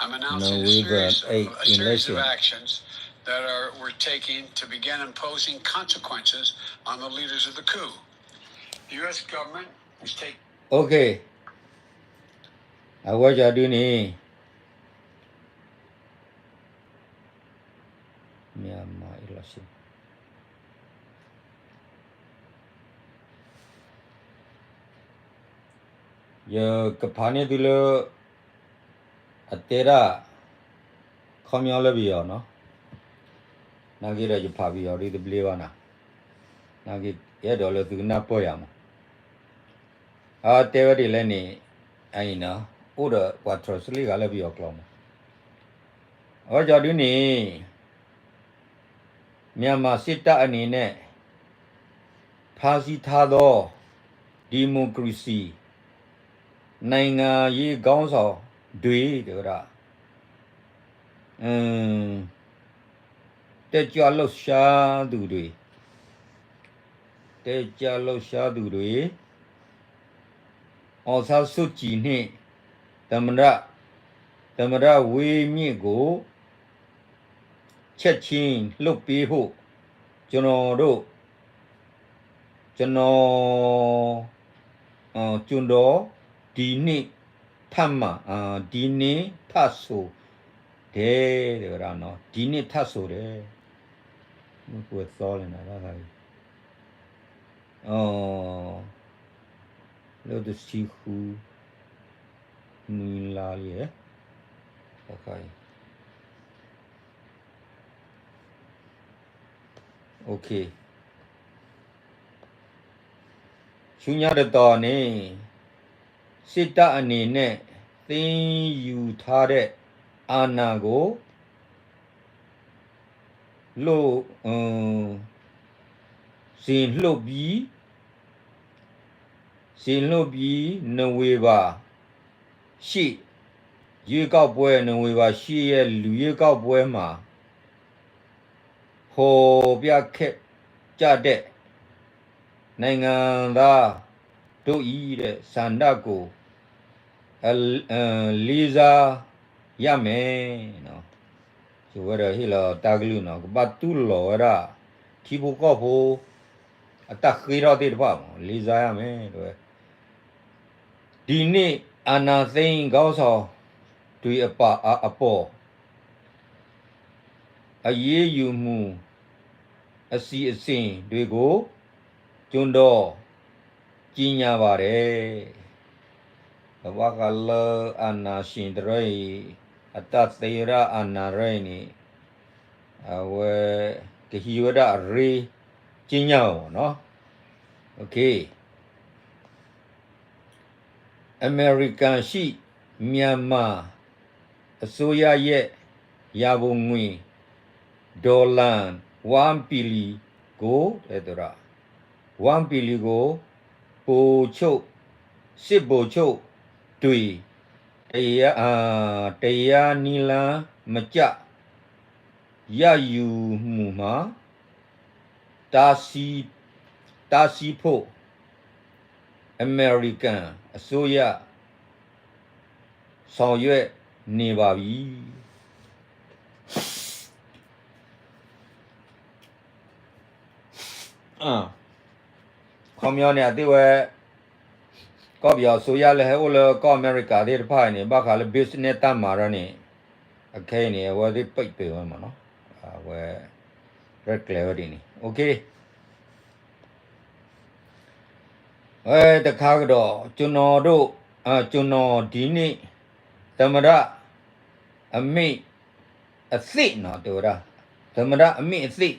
I'm announcing a series of, a series of actions that are, we're taking to begin imposing consequences on the leaders of the coup. The U S government is taking Okay. အဝဲကဒုန့ၣ် မြန်မာအလီၢ်ဆ့ ယကဖးန့ၢ်သုလၢ အတဲဒၣ် ခီပညီလၢပယီၤနီၤ, နာ်က့ဒီးယဖးပယီၤဒ်တဘျ့ဘၣ်နၤ, နာ်က့ ယအဲၣ်ဒိးလၢသုကနၢ်ပၢၢ်ယၤမး, အတဲဝဲဒ်လဲၣ်န့ၣ် အအံၤနီၤ အိၣ်ဒီးပှၤ translate ဂၤလၢပယီၤကျိာ်မး, အဝဲကဒုန့ၣ် မြန်မာစစ်တပ်အနေနဲ့ ဖမ်းဆီးထားသော ဒီမိုကရေစီ နိုင်ငံရေးခေါင်းဆောင်တွေ တဲဝဲဒၣ် တက်ကြွလှုပ်ရှားသူတွေ တက်ကြွလှုပ်ရှားသူတွေ အောင်ဆန်းစုကြည်နှင့် သမ္မတ သမ္မတဝင်းမြင့်ကို ချက်ချင်းလွှတ်ပေးဖို့ ကျွန်တော်တို့ ကျွန်တော် ကျွန်တော် ဒီနေ့ ထပ်မံ ဒီနေ့ ထပ်ဆိုတယ် တဲဝဲဒၣ်နီၤ, ဒီနေ့ ထပ်ဆိုတယ်, မ့ၢ်ကွဲးသီလဲၣ်နၤ တၢ်ခါအံၤ လၢတဆံဃု နွံလါလံ, တၢ်ခါအံၤ ဆူညါတတီၤန့ၣ် စစ်တပ်အနေနဲ့ သိမ်းယူထားတဲ့အာဏာကို လွှတ် အင်း စေလွှတ်ပြီး စေလွှတ်ပြီး နိုဝင်ဘာရှစ် ရွေးကောက်ပွဲ နိုဝင်ဘာရှစ်ရက် လူရွေးကောက်ပွဲမှာ ဖော်ပြခဲ့ကြတဲ့ နိုင်ငံသားတို့၏တဲ့ ဆန္ဒကို အ အ လေးစားရမယ်နော်. ယဝဲဒီးဟ့ၣ်လီၤတၢ်ကလုၢ်နော် ကဘၣ်တူၢ်လိာ်ဝဲဒၣ် ထံဖိကီၢ်ဖိ အတၢ်ဃ့ထီၣ်သ့ၣ်တဖၣ်မး လေးစားရမယ် တဲဝဲ ဒီနေ့ အာဏာသိမ်းခေါင်းဆောင်တွေအပါအပေါ် အရေးယူမှုအစီအစဉ်တွေကို ကျွန်တော် ကြေညာပါတယ်. ဘၣ်ဃးလၢ အာဏာရှင်တရၢအံၤ အတၢ်သ့ဝဲဒၣ် အာဏာတရၢအံၤန့ၣ် အဝဲ ကဟံးဝဲဒၣ်အရ့ ကြေညာမးနီၤ. အမေရိကန်ရှိ မြန်မာအစိုးရရဲ့ ရန်ပုံငွေ ဒေါ်လာ one billion ကို တဲဝဲဒၣ် one billion ကို ဗိုလ်ချုပ် စစ်ဗိုလ်ချုပ်တွေ တရားအာ တရားနည်းလမ်းမကျ ရယူမှုမှာ တားဆီး တားဆီးဖို့ အမေရိကန်အစိုးရ ဆောင်ရွက်နေပါပြီ. ခီပညီန့ၣ် အသ့ၣ်ဝဲ ကီၢ်ပယီၤအစိုးရလၢ ဟဲအိၣ်လၢကီၢ်အမဲရကၤသ့ၣ်တဖၣ်အံၤန့ၣ် ဘၣ်ဃးလၢ business တၢ်မၤရၢန့ၣ် အခဲအံၤန့ၣ် အဝဲသ့ၣ်ပိတ်ပင်ဝဲမးနီၤ. အဝဲ ရဲၣ်ကျဲၤဝဲဒ်န့ၣ် OK ဝဲတခါကဒီး ကျွန်တော်တို့ အာ ကျွန်တော်ဒီနေ့ သမ္မတ အမိန့် အသစ် နော် တဲဝဲဒၣ် သမ္မတ အမိန့်အသစ်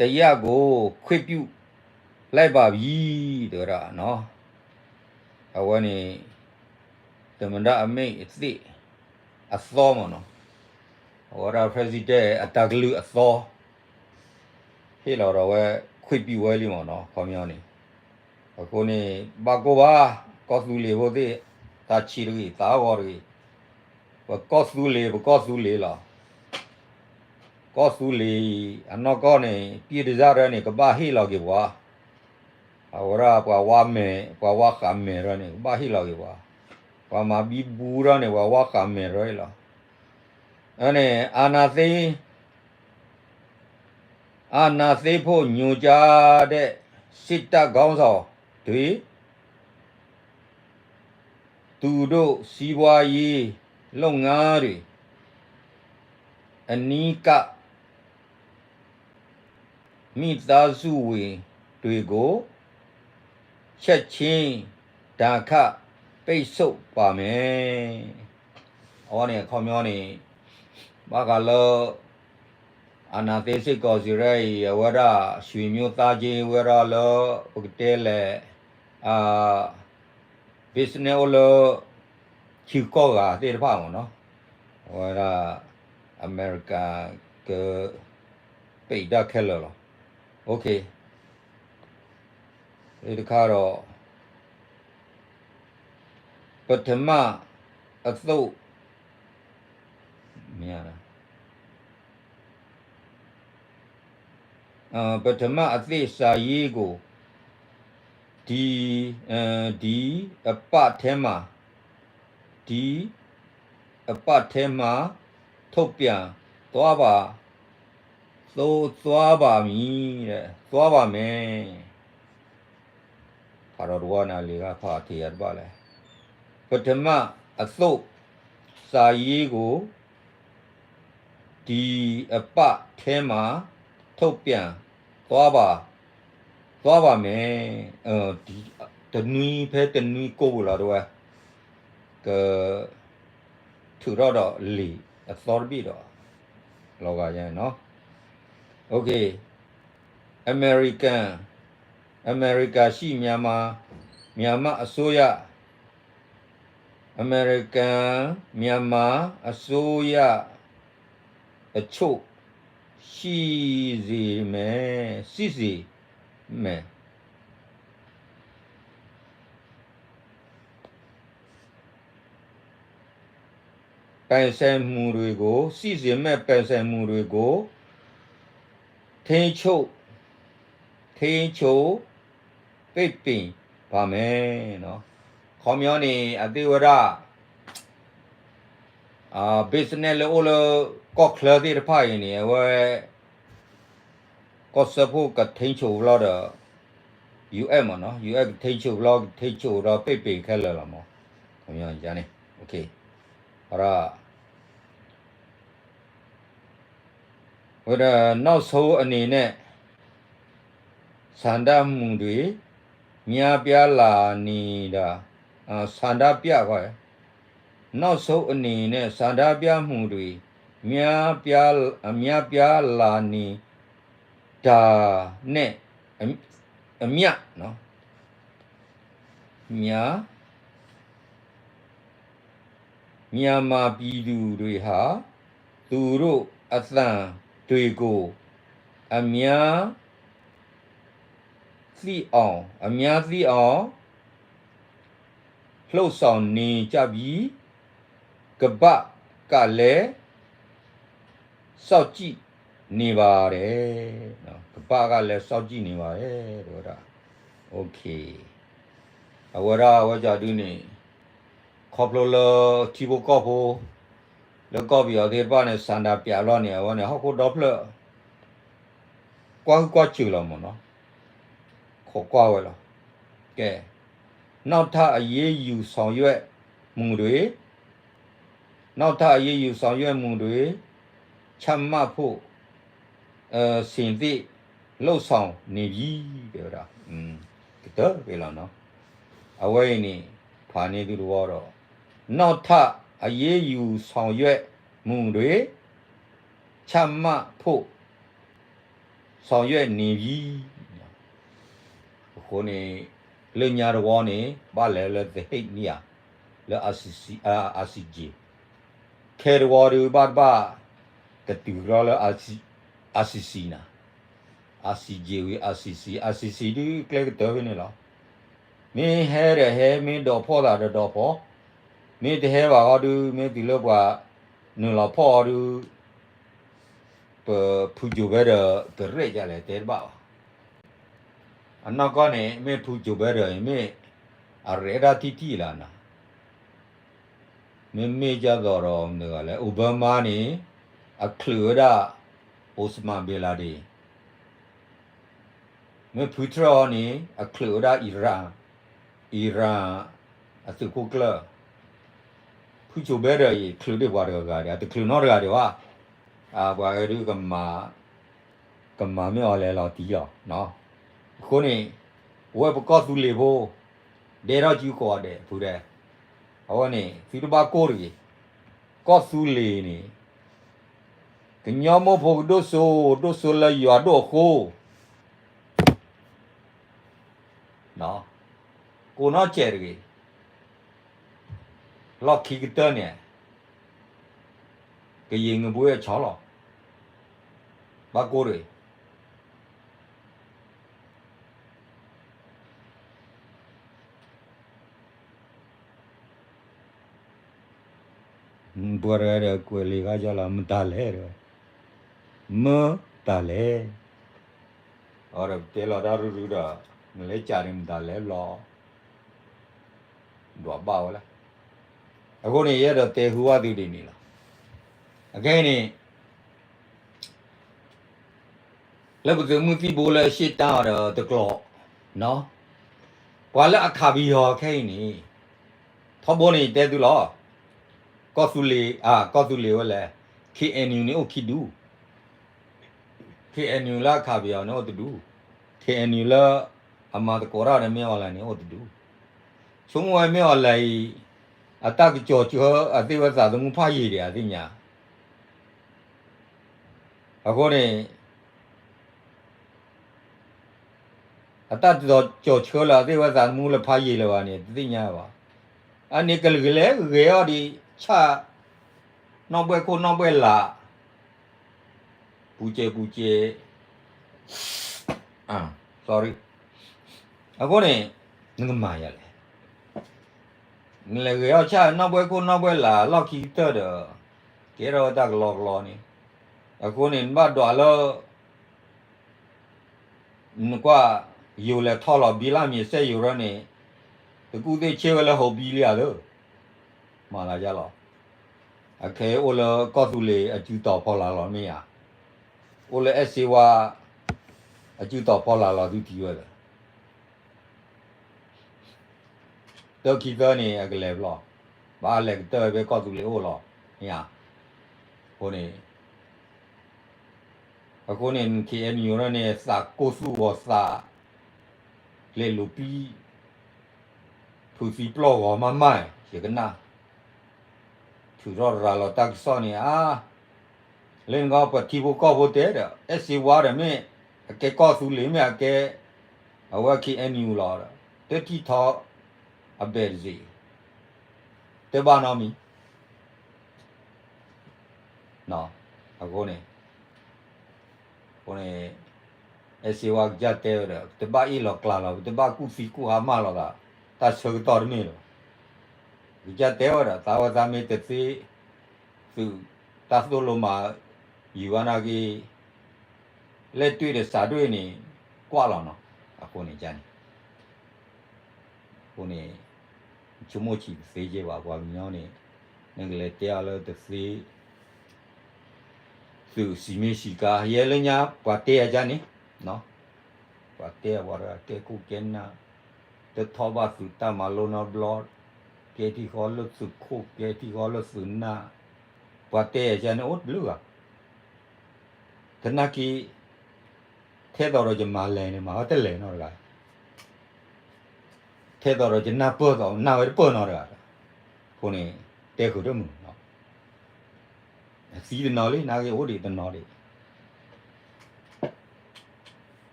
တစ်ရပ်ကို ခွင့်ပြုလိုက်ပါပြီ တဲဝဲဒၣ် နော် အဝဲန့ၣ် သမ္မတ အမိန့်အသစ် အသီမ့ၢ်နော် အဝဲဒၣ် president အတၢ်ကလုၢ်အသီ ဟ့ၣ်လီၤဒီးဝဲ ခွင့်ပြုဝဲလံမ့ၢ်နော် ခီပညီန့ၣ် အဃိန့ၣ် ဘၣ်ကိၢ်ဘၣ် ကီၢ်သူလ့ၤဖိသ့ၣ် သးဆံးတဂ့ၤ သးဂီၤတဂ့ၤ ပကီၢ်သူလ့ၤ ပကီၢ်သူလ့ၤလီၤ ကီၢ်သူလ့ၤအံၤ အနီၢ်ကီၢ်န့ၣ် ပြည်တံာ်တၢ်န့ၣ် ကဘၣ်ဟ့ၣ်လီၤက့ၤပှၤ အဝဲဒၣ်ပှၤဝါမဲာ် ပှၤဝါဃးမဲာ်တၢ်န့ၣ် ကဘၣ်ဟ့ၣ်လီၤက့ၤပှၤ ပှၤမၤဘံဘူတၢ်န့ၣ် ပှၤဝါဃးမဲာ်တၢ်အံၤလီၤ အန့ၣ် အာဏာသိမ်း အာဏာသိမ်းဖို့ ညွှန်ကြားတဲ့ စစ်တပ်ခေါင်းဆောင်တွေ သူတို့စီးပွားရေးလုပ်ငန်းတွေ အနီးကပ် မိသားစုဝင်တွေကို ချက်ချင်း ဒဏ်ခတ်ပိတ်ဆို့ပါမယ်. အဝဲန့ၣ် အခီပညီန့ၣ် ဘၣ်ဃးလၢ အာဏာသိမ်းစစ်ကောင်စီရဲအံၤ အဝဲဒၣ် ဆွေမျိုးသားချင်း ဝဲဒၣ်လၢ ပကတဲလဲၣ် business အိၣ်လၢ ထံကီၢ်ဂၤသ့ၣ်တဖၣ်မ့ၢ်နီၤ, အဝဲဒၣ် အမဲရကၤ က ပိတ်တၢ်ခဲလၢာ်လီၤ. OK, တခါဒီး ပထမအသုတ် မ့ၢ် ပထမအသုတ်စာရေးကို ဒီ ဒီအပတ်ထဲမှာ ဒီအပတ်ထဲမှာ ထုတ်ပြန်သွားပါ သို့သွားပါမည် သွားပါမယ်. ဖးဒီးတဝီန့ၣ် လံာ်ဂၤဖးထံးယၤတဘၣ်လဲၣ်. ပထမအသုတ်စာရေးကို ဒီအပတ်ထဲမှာ ထုတ်ပြန်သွားပါ သွားပါမယ်. တနွံဖဲတနွံကိးပူၤလီၤတဝဲ က ထုးထီၣ်ဒီးလံာ်အသီတဘ့ၣ်ဒီး လီၤဂာ်ယဲနီၤ. OK, အမေရိကန် အမေရိကန်ရှိမြန်မာ မြန်မာအစိုးရ အမေရိကန် မြန်မာအစိုးရ အချုပ်ရှိစေမယ် ရှိစေမယ်. ပိုင်ဆိုင်မှုတွေကို ရှိစေမဲ့ ပိုင်ဆိုင်မှုတွေကို ထိန်းချုပ် ထိန်းချုပ် ပိတ်ပင်ပါမယ်. ခီပညီန့ၣ် အသ့ၣ်ဝဲဒၣ် business လၢအိၣ်လၢ ကီၢ်ချၢသ့ၣ်တဖၣ်အံၤန့ၣ် အဝဲ ပီၣ်စၢဖှိၣ်ကထိန်းချုပ်ဘျီဒီး ယူၢ်အဲၣ်မ့ၢ်နီၤ, ယူၢ်အဲၣ်ကထိန်းချုပ်ဘျီ ကထိန်းချုပ်ဒီး ပိတ်ပင်ခဲလၢာ်လီၤမ့ၢ်, န့ၣ်, အ ဝဲဒၣ် နောက်ဆုံးအနေနဲ့ ဆန္ဒပြမှုတွေ များပြားလာနေတာ ဆန္ဒပြ နောက်ဆုံးအနေနဲ့ ဆန္ဒပြမှုတွေ များပြား များပြားလာနေတာနဲ့ အမျှ များ မြန်မာပြည်သူတွေဟာ သူတို့အသံတွေကို အများသိအောင် အများသိအောင် လှုံ့ဆော်နေကြပြီး ကမ္ဘာကလည်း စောင့်ကြည့်နေပါတယ် ကမ္ဘာကလည်း စောင့်ကြည့်နေပါတယ် တဲဝဲဒၣ်, အဝဲဒၣ်အဝဲကဒုန့ၣ် ခီဖျိလၢထံဖိကီၢ်ဖိ လၢကီၢ်ပယီၤသ့ၣ်တဖၣ်န့ၣ် ဆန္ဒပြ လီၤန့ၣ် အဝဲန့ၣ် ဟီၣ်ခိၣ်ဒီဖျၢၣ် ကွၢ်ဟုၣ်ကွၢ်စၢၤလီၤမ့ၢ်နီၤ, ခိးကွၢ်ဝဲလီၤ, ကဲ နောက်ထပ်အရေးယူဆောင်ရွက်မှုတွေ နောက်ထပ်အရေးယူဆောင်ရွက်မှုတွေ ချမှတ်ဖို့ အဆင်သင့်လုပ်ဆောင်နေပြီ တဲဝဲဒၣ်, ကတၢၢ်က့ၤလီၤနီၤ, အဝဲအံၤန့ၣ် ဖးန့ၢ်သုတဝီဒီး နောက်ထပ်အရေးယူဆောင်ရွက်မှုတွေ ချမှတ်ဖို့ ဆောင်ရွက်နေပြီ အဃိန့ၣ် လၢညါတဝီန့ၣ် ဘၣ်လဲၤလၢ The Hague မ့ၢ်ဧါ, လၢ ICJ, ခဲတဝီဒုးဘၣ်တဘၣ် ကတုၤကဒီးလၢ ICC နၤ, ICJ ဝံၤ ICC, ICC ဒုးကျဲကတၢၢ်ဖဲန့ၣ်လီၤ, မ့ၢ်ဟဲဒီးဟဲ မ့ၢ်ဒိးဖီၣ်သးဒီးဒိးဖီၣ်, မ့ၢ်တဟဲဘၣ်ဃီဒုး မ့ၢ်တုၤလၢပှၤနုာ်လီၤဖီၣ်အီၤဒုး ပဖုကၠိၤဘဲဒီး ကရဲၣ်ဒ်လဲၣ်တဲတဘၣ်ဘၣ်. အနီၢ်ကီၢ်န့ၣ် မ့ၢ်ဖုကၠိၤဘဲဒီးအံၤ မ့ၢ်အရဲၣ်ဒၣ်ထံထံလီၤနၤ, မ့မ့ၢ်ဒ်သိးဒီး မတၤဂၤလဲၣ် Obama န့ၣ် အချုးဝဲဒၣ် Osama bin Laden, မ့ၢ်ဖုထြၢၣ်အီၤန့ၣ် အချုးဝဲဒၣ် Iran, Iran အသုးခိၣ်ကျၢၢ်, ဖုကၠိၤဘဲဒီးအံၤ ချုးဒံးပှၤတဂၤဂၤဒီး တချုးနီတဂၤဒံးဘၣ်, ပှၤဂၤဒုး ကမၤမ့ၢ်အီၤလဲၤလီၤတံၢ်လီၤ. အဃိန့ၣ် ပဝဲပကီၢ်သူလ့ၤဖိ ဒဲထီၣ်စုကိးဂၤဒဲး ဖုဒဲး, အဝဲန့ၣ် သုတဘၣ်ကိၢ်တဂ့ၤ, ကီၢ်သူလ့ၤန့ၣ် ကညီမိၢ်ဖိကဒိၣ်စိ ဒိၣ်စိလၢယွၤဒိၣ်အဃိ ကိးနီၢ်စဲးတဂ့ၤ, လီၢ်ခံကတၢၢ်န့ၣ် ကယံၤငဘွ့အဆီလီၤ, ဘၣ်ကိၢ်တဂ့ၤ. ပှၤတဂၤဒီးကွဲးလံာ်ခါကၢ်လီၤ မတၤလဲၣ်တဝဲ, မတၤလဲၣ်, အဒီးတဲလီၤတၢ်ရုၢ်ရုၢ်ဒီး နလဲၤကးဒံးမတၤလဲၣ်ဘျီ ဒွးဘၣ်ဝဲလၢ, အဃိန့ၣ် ယအဲၣ်ဒိးတဲဟူဘၣ်သုဒ်န့ၣ်လီၤ. အခဲအံၤန့ၣ် လၢပသုးမုၢ်သံၣ်ဘိလၢအရှေ့တန်းအီၤဒီးတကျိၤ, ပှၤလၢအခးပယီၤခဲအံၤန့ၣ် ထီဘိန့ၣ်ယတဲသုလီၤ, ကီၢ်သူလ့ၤ, ကီၢ်သူလ့ၤဝဲလဲၣ်, KNU န့ၣ်အိၣ်ခံဒူၣ်, KNU လၢအခးပယီၤန့ၣ်အိၣ်တဒူၣ်, KNU လၢအမၤသကိးတၢ်ဒီးမ့ၢ်အီၤလဲၣ်န့ၣ်အိၣ်တဒူၣ်, ဆိကမိၣ်ဝဲမ့ၢ်အီၤလဲၣ်အံၤ အတၢ်ကစီၤဆှၢအသ့ၣ်ဝဲသးသမူဖးယံာ်ဒံးအသ့ၣ်ညါ အဃိန့ၣ် အတၢ်ကစီၤဆှၢလၢအသ့ၣ်ဝဲသးသမူလၢ ဖးယံာ်လၢၤဘၣ်န့ၣ် တသ့ၣ်ညါဘၣ်. အန့ၣ်ကလဲၤဂဲၤအီၤဒံးဆၣ် နီၣ်ဘှဲၣ်ခိၣ်နီၣ်ဘှဲၣ်လး ပူၤစဲးပူၤစဲး sorry အဃိန့ၣ် နကမၤယၤလဲၣ်. နလဲၤဂဲၤအီၤဆၣ် နီၣ်ဘှဲၣ်ခိၣ်နီၣ်ဘှဲၣ်လး လီၢ်ခံကတၢၢ်ဒီး ကဲထီၣ်ဝဲတၢ်ကလီကလီန့ၣ်, အဃိန့ၣ် နဘၣ်ဒွးလၢ နကွၢ် ယိၤလဲၤထီၣ်လီၤ ဘံလၢမ့ၤစဲယိၤရၢန့ၣ် တကူၣ်သ့ၣ်ဆ့ၣ်ဝဲလၢဟိးဘံလံဧါသၢ, မၤလၤယါလီၤ. အခဲအံၤအိၣ်လၢကီၢ်သူလ့ၤအစုတီၤဖီလာ်လီၤမ့ၢ်ဧါ, အိၣ်လၢအဲၣ်စ့ဝါ အစုတီၤဖီလာ်လီၤသုထံၣ်ဝဲဒီး တၢခံသၢန့ၣ် အကလဲၤဘျီ, ဘၣ်လဲၤကတၢၢ်ဖဲကီၢ်သူလ့ၤအိၣ်လီၤ, မ့ၢ်ဧါ, အဃိန့ၣ်, အဃိန့ၣ် ခ့ၣ်အဲၣ်ယူၣ်န့ၣ် သးကိၢ်သူၣ်ဂီၤသး, လဲၤလူၤပံ, ဖုးသံပျီၢ်ဂီၤမးမး, ယကနၣ် ထုးထီၣ်ရၤလီၤတၢ်ကစီၣ်န့ၣ် အါ, လၢနကီၢ်ပှၤထံဖိကီၢ်ဖိတဲဒီး အဲၣ်စ့ဝါဒီးမ့ၢ် အကဲကီၢ်သူလ့ၤမ့ၢ်အကဲ, အဝဲ ခ့ၣ်အဲၣ်ယူၣ် လီၤဒီး တထံၣ်ထီၣ်အဘဲၣ်တစ့ၢ်, တဘၣ်နီတမံၤ, အဃိန့ၣ် အဃိန့ၣ် အဲၣ်စ့ဝါကစၢ်တဲဝဲဒီး ပတဘၣ်အ့ၣ်လီၤကျါလီၤ, ပတဘၣ်ကူၣ်သံကူၣ်ဟါမၢ်လီၤသး, တၢ်ဆၢကတီၢ်တမ့ၢ်လၢၤဘၣ်. ကစၢ်တဲဝဲဒီး သးဝဲသးမ့ၢ်တသ့ သုးတၢ်သိၣ်လိမၤ ယုၢ်ဝဲနာ်က့ လဲၣ်တွံၣ်ဒီးစးတွံၣ်န့ၣ် ကွၢ်လီၤနီၤ, အဃိန့ၣ်န့ၣ် အဃိန့ၣ် ဆိကမိၣ်ဆံးတသ့က့ဘၣ် ပှၤကညီန့ၣ်, နကလဲၤတဲအီၤလၢတသ့ သုးစံးမ့ၢ်စံးကါ ယဲလၢညါ ပှၤတဲအကါန့ၣ်, ပှၤတဲအပှၤတဂၤကဲခိၣ်ကဲနၢ်, တထီၣ်ဘၣ်သုးတၢ်မၤလိနီတဘျီ, ကဲထံၣ်ဃီလၢသုးခိၣ် ကဲထံၣ်ဃီလၢသုးနၢ်, ပှၤတဲအကါန့ၣ်အိၣ်တဘျုးဂၤ, သနာ်က့ ထဲသိးဒီးယမၤလဲၣ်န့ၣ် မၤဝဲတလဲၣ်နီတဂၤ ထဲသိးဒီးယနၢ်ပၢၢ်သိး နၢ်ဝဲတပၢၢ်နီတဂၤဒီး, အဃိန့ၣ် တဲဃုာ်တမုာ်နီၤ, အသံတနီၤလံ နာ်က့အိၣ်ဒံးတနီၤဒံး,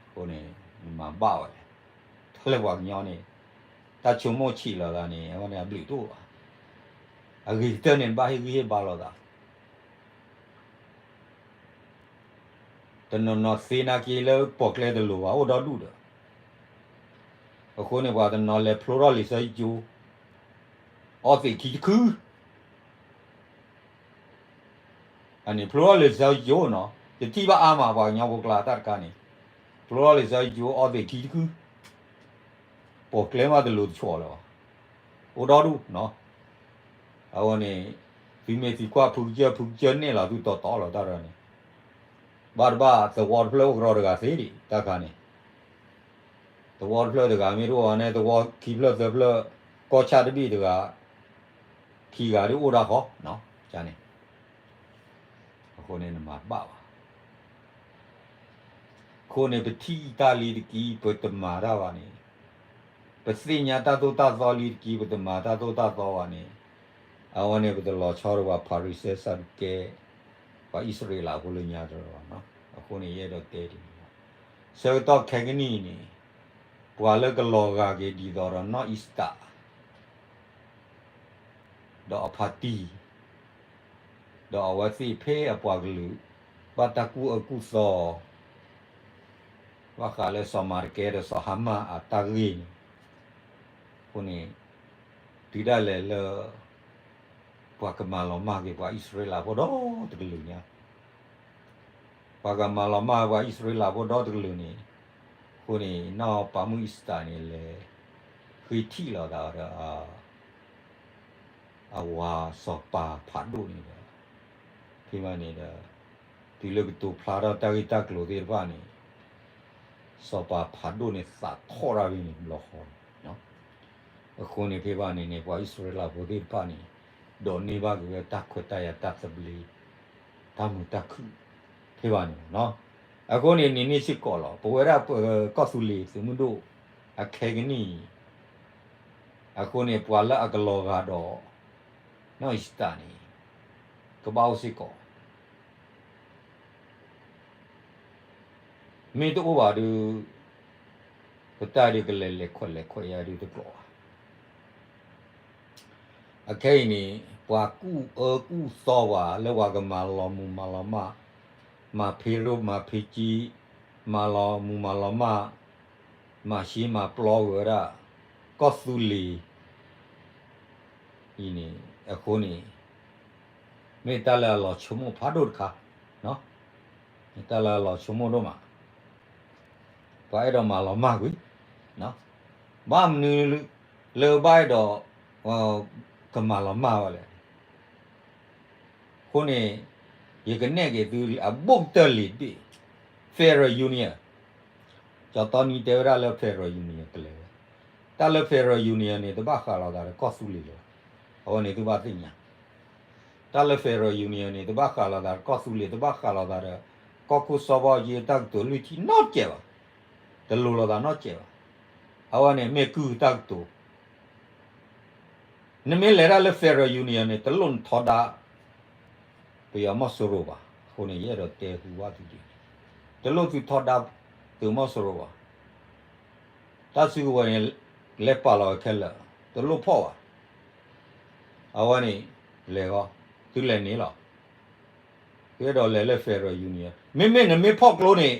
အဃိန့ၣ် နမၤဘၣ်ဝဲလဲၣ်, တၢ်လၢပှၤကညီန့ၣ် တၢ်ဆိကမိၣ်ဆံးလီၤသးန့ၣ် အဝဲန့ၣ်အဘျုးတအိၣ်ဘၣ်, အဂ့ၤကတၢၢ်န့ၣ် နဘၣ်ဟ့ၣ်ဂံၢ်ဟ့ၣ်ဘါလိာ်သး တနီၤနီၤသ့နာ်က့လၢပိာ်ကျဲတလိၤဘၣ် အိၣ်ဒီဒူၣ်ဒီး, အဃိန့ၣ် ပှၤတနီၤလဲၤဖျိထီၣ်လံာ်စီဆှံကၠိ, အီသံးခံတခု, အန့ၣ်ဖျိထီၣ်လံာ်စီဆှံကၠိနီၤ တထံၣ်ဘၣ်အါမး ပှၤကညီဖိကျါတၢ်တခါန့ၣ်, ဖျိထီၣ်လံာ်စီဆှံကၠိ အီသံးခံတခု, ပိာ်ကျဲမးတလိၤတဆီးလၢၤဘၣ်, အိၣ်ဒီဒူၣ်နီၤ, အဝဲန့ၣ် သုမ့ၢ်သံကွၢ်ဖုကစၢၢ် ဖုကစၢၢ်နဲၣ်လီၤသုတီတီလီၤတၢ်ဒီးန့ၣ်, ဘၣ်တဘၣ်သဝီတဖျၢၣ်အိၣ်ကရီတဂၤသ့ဒံး တၢ်ခါန့ၣ်, သဝီတဖျၢၣ်တဂၤမ့ၢ်တအိၣ်န့ၣ် သဝီခံဖျၢၣ်သၢဖျၢၣ် ကီၢ်ဆၣ်တဘ့ၣ်တဂၤ ခံဂၤဒ်အိၣ်ဒၣ်ဃီ, န့ၣ်, အဃိန့ၣ်နမၤဘၣ်ဘၣ် အဃိန့ၣ် ပထံၣ်တၢ်လံတက့ၢ် ပတမၤတၢ်ဘၣ်န့ၣ်, ပသ့ၣ်ညါတၢ်သိၣ်တၢ်သီလံတက့ၢ် ပတမၤတၢ်သိၣ်တၢ်သီဘၣ်န့ၣ်, အဝဲန့ၣ်ပတလီၤဆီဒီးပှၤဖၤရံၤၡဲ စၤဒူးကဲ ပှၤအံၣ်စရ့လးဖိလၢညါတရီၤဘၣ်, အဃိန့ၣ် ယအဲၣ်ဒိးတဲဒ်န့ၣ်လီၤ. ဆၢကတီၢ်ခဲကနံၣ်အံၤန့ၣ်, ပှၤလၢကလီၤဂာ်က့ၤဒ်သိးဒီးနီၢ်အံၤစတၢ် ဒီးအဖါတံၢ်, ဒီးအဝဲသ့ၣ်ဖဲအပှၤကလုာ် ဘၣ်တၢ်ကူၣ်အၢကူၣ်သီ, ဘၣ်ဃးလၢစီၤမၤတကဲဒီးစီၤဟါမၢ်အတၢ်ဂ့ၢ်န့ၣ်, အဃိန့ၣ် တုၤဒၣ်လဲာ်လၢ ပှၤကမၤလီၤမၢ်က့ၤပှၤအံၣ်စရ့လးဖိဒီတကလုာ်ညါ ပှၤကမၤလီၤမၢ်ပှၤအံၣ်စရ့လးဖိဒီတကလုာ်န့ၣ်, အဃိန့ၣ် နီၢ်ပၤမုၣ်အံၣ်စတၢ်န့ၣ် လဲၤဃ့ထံၣ်လီၤသးဒီး အဝၤစီၤပၤဖးဒိၣ်န့ၣ်ဒီး, ဖဲမးန့ၣ်ဒီး တုၤလၢကတိၤဖျါထီၣ်တၢ်ဂ့ၢ်တၢ်ကျိၤသ့ၣ်တဖၣ်န့ၣ်, စီၤပၤဖးဒိၣ်န့ၣ်သးထီၣ်တၢ်ဂ့ၢ်န့ၣ်ဘျီဃီန့ၣ် အဃိန့ၣ်ဖဲဘၣ်န့ၣ်န့ၣ် ပှၤအံၣ်စရ့လးဖိသ့ၣ်တဖၣ်န့ၣ် ဒိးန့ၢ်ဘၣ်က့ၤဝဲတၢ်ခွဲးတၢ်ယာ်တၢ်သဘျ့ တၢ်မုာ်တၢ်ခုၣ် ဖဲဘၣ်န့ၣ်လီၤ. အဃိန့ၣ် န့ၣ်န့ၣ်စ့ၢ်ကီးလီၤ. ပဝဲဒၣ်ပကီၢ်သူလ့ၤသုးမုၢ်ဒိၣ် အခဲကနံၣ်အံၤ အဃိန့ၣ် ပှၤလၢအကလီၤဂာ်ဒီး နီၢ်အံၣ်စတၢ်န့ၣ် ကဘၣ်အိၣ်စ့ၢ်ကီး မ့ၢ်တအိၣ်ဘၣ်ဒီး ပတၢ်ဒုးကလဲၤလဲၤခွဲးလဲၤခွဲးယၤဒုးတကျိၤဘၣ်. အခဲအံၤန့ၣ် ပှၤကူၣ်အၢကူၣ်သီပှၤလၢပှၤကမၤလီၤမူၤမၤလီၤမၢ်, မၤဖ့ရိၣ်မၤဖ့ကၠံ, မၤလီၤမူၤမၤလီၤမၢ်, မၤရှဲမၤပျီဝဲဒၣ် ကီၢ်သူလ့ၤ အံၤန့ၣ် အဃိန့ၣ် မ့ၢ်တၢ်လၢအလီၤဆိကမိၣ်ဖးဒိၣ်တခါ, မ့ၢ်တၢ်လၢအလီၤဆိကမိၣ်ဒိၣ်မး, ပှၤအဲၣ်ဒိးမၤလီၤမၢ်ကွံာ်, ဘၣ်မနုၤလၢဘၣ်အဲၣ်ဒိး ကမၤလီၤမၢ်ဝဲလဲၣ်. အဃိန့ၣ် ယကနဲၣ်က့ၤသုအဘိၣ်ကတၢၢ်လံာ်တဘ့ၣ်, Federal Union, ကၠီတီနံတဲဝဲဒၣ်လၢ federal union ကလဲၤဝဲ, တၢ်လၢ federal union န့ၣ် တဘၣ်ဃးလိာ်သးဒီးကီၢ်သူလ့ၤလၢၤဘၣ်. အဝဲန့ၣ်သုဘၣ်သ့ၣ်ညါ, တၢ်လၢ federal union န့ၣ် တဘၣ်ဃးလိာ်သးဒီးကီၢ်သူလ့ၤ, တဘၣ်ဃးလိာ်သးဒီး ကီၢ်ခိၣ်စီၤဘၣ်အူကၠံအတၢ်ကတိၤလွံၢ်ထံၣ်နီတစဲးဘၣ်, တလိၤလိာ်သးနီတစဲးဘၣ်. အဝဲန့ၣ်မ့ၢ်ကုၢ်တၢ်ကတိၤ နမ့ၢ်လဲၤတၢ်လၢ federal union န့ၣ် တလိၣ်နထီဒါ ပယီၤမီၢ်စိရိၤဘၣ်. အဃိန့ၣ် ယအဲၣ်ဒိးတဲဟူဘၣ်သုဒ်န့ၣ်, တလိၣ်သုထီဒါသုးမီၢ်စိရိၤဘၣ်. တၢ်စုကဝဲၤန့ၣ် လဲၤပာ်လီၤဝဲခဲလၢာ်, တလိၣ်ဖီၣ်ဘၣ်. အဝဲန့ၣ် လဲၤဂီၤ, သုလဲၤန့ၣ်လီၤ. သုအဲၣ်ဒိးလဲၤလၢ federal union, မ့မ့ၢ်နမ့ၢ်ဖီၣ်ကျိန့ၣ်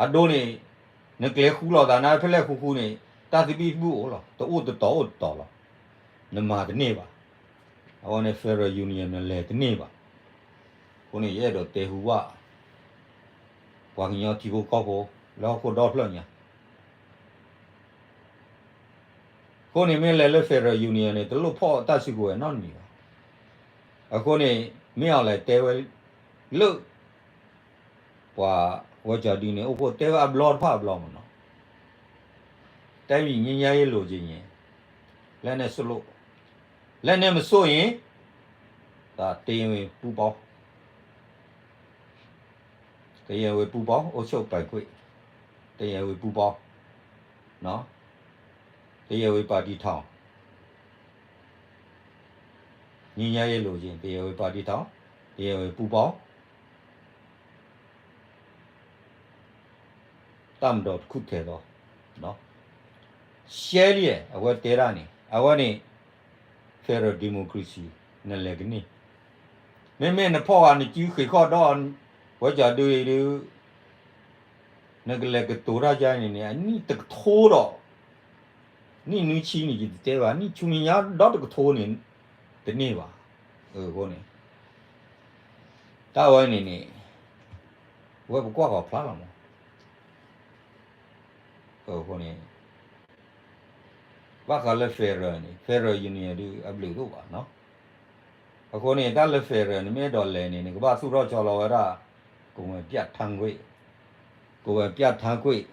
အဒိန့ၣ် နကျဲၤဃူလိာ်သးနၤဖဲလဲၣ်ဃူဃူန့ၣ် တၢ်သဘံၣ်သဘုၣ်အိၣ်လီၤ, တအိၣ်တတီၤအိၣ်တတီၤလီၤ. နမၤတန့ၢ်ဘၣ်. အဝဲန့ၣ် federal union နလဲၤတန့ၢ်ဘၣ်. အဃိန့ၣ် ယအဲၣ်ဒိးတဲဟူဘၣ် ပှၤကညီထံဖိကီၢ်ဖိ လၢဟီၣ်ခိၣ်ဒီဖျၢၣ်ညါ အဃိန့ၣ် မ့ၢ်လဲၤလၢ federal union န့ၣ် တလိၣ်ဖီၣ်တၢ်စုကဝဲၤနီတမံၤဘၣ်. အဃိန့ၣ် မ့ၢ်အီၤလဲၤတဲဝဲ လၢ ပှၤဝဲကၠီဒုန့ၣ် အိၣ်ဖှိၣ်တဲဝဲအဘျီတဖၣ်အဘျီမးနီၤ, တိုင်းပြည်ငြိမ်းချမ်းရေးလိုချင်ရင် လက်နက်စွန့်လို့, လက်နက်မစွန့်ရင် ဒါ တရားဝင်ပူးပေါင်း တရားဝင်ပူးပေါင်း အုပ်ချုပ်ပိုင်ခွင့်, တရားဝင်ပူးပေါင်း, နော်, တရားဝင်ပါတီထောင်, ငြိမ်းချမ်းရေးလိုချင် တရားဝင်ပါတီထောင်, တရားဝင်ပူးပေါင်း တပ်မတော်တစ်ခုထဲသော, ရှဲလံ, အဝဲတဲဒၣ်န့ၣ် အဝဲန့ၣ် federal democracy နလဲၤကန့ၢ်, မ့မ့ၢ်နဖီၣ်ဃာ်နစုဃ့ၢ်ခီၣ်ဒီး ဝဲကၠီဒုအံၤဒု နကလဲၤကတိၤတၢ်ယါန့ၣ်န့ၣ် အနံၣ်တကထိဒီး နံၣ်နွံဆံန့ၣ် ယတတဲဘၣ်, နံၣ်ဆူမဲာ်ညါဒီတကထိန့ၣ် တန့ၢ်ဘၣ်. အဃိန့ၣ် တၢ်ဝဲန့ၣ်န့ၣ် ဝဲပကွၢ်ဃီၤဖျါလီၤမး. အဃိန့ၣ် ဘၣ်ဃးလၢ federal န့ၣ် federal union ဒုအဘျုးတအိၣ်ဘၣ်နီၤ. အဃိန့ၣ် တၢ်လၢ federal နမ့ၢ်အဲၣ်ဒိးလဲၤန့ၣ် နကဘၣ်သူၣ်ထီၣ်ဆီလီၤဝဲဒၣ် ကိုယ်ပိုင်ပြဋ္ဌာန်းခွင့်, ကိုယ်ပိုင်ပြဋ္ဌာန်းခွင့်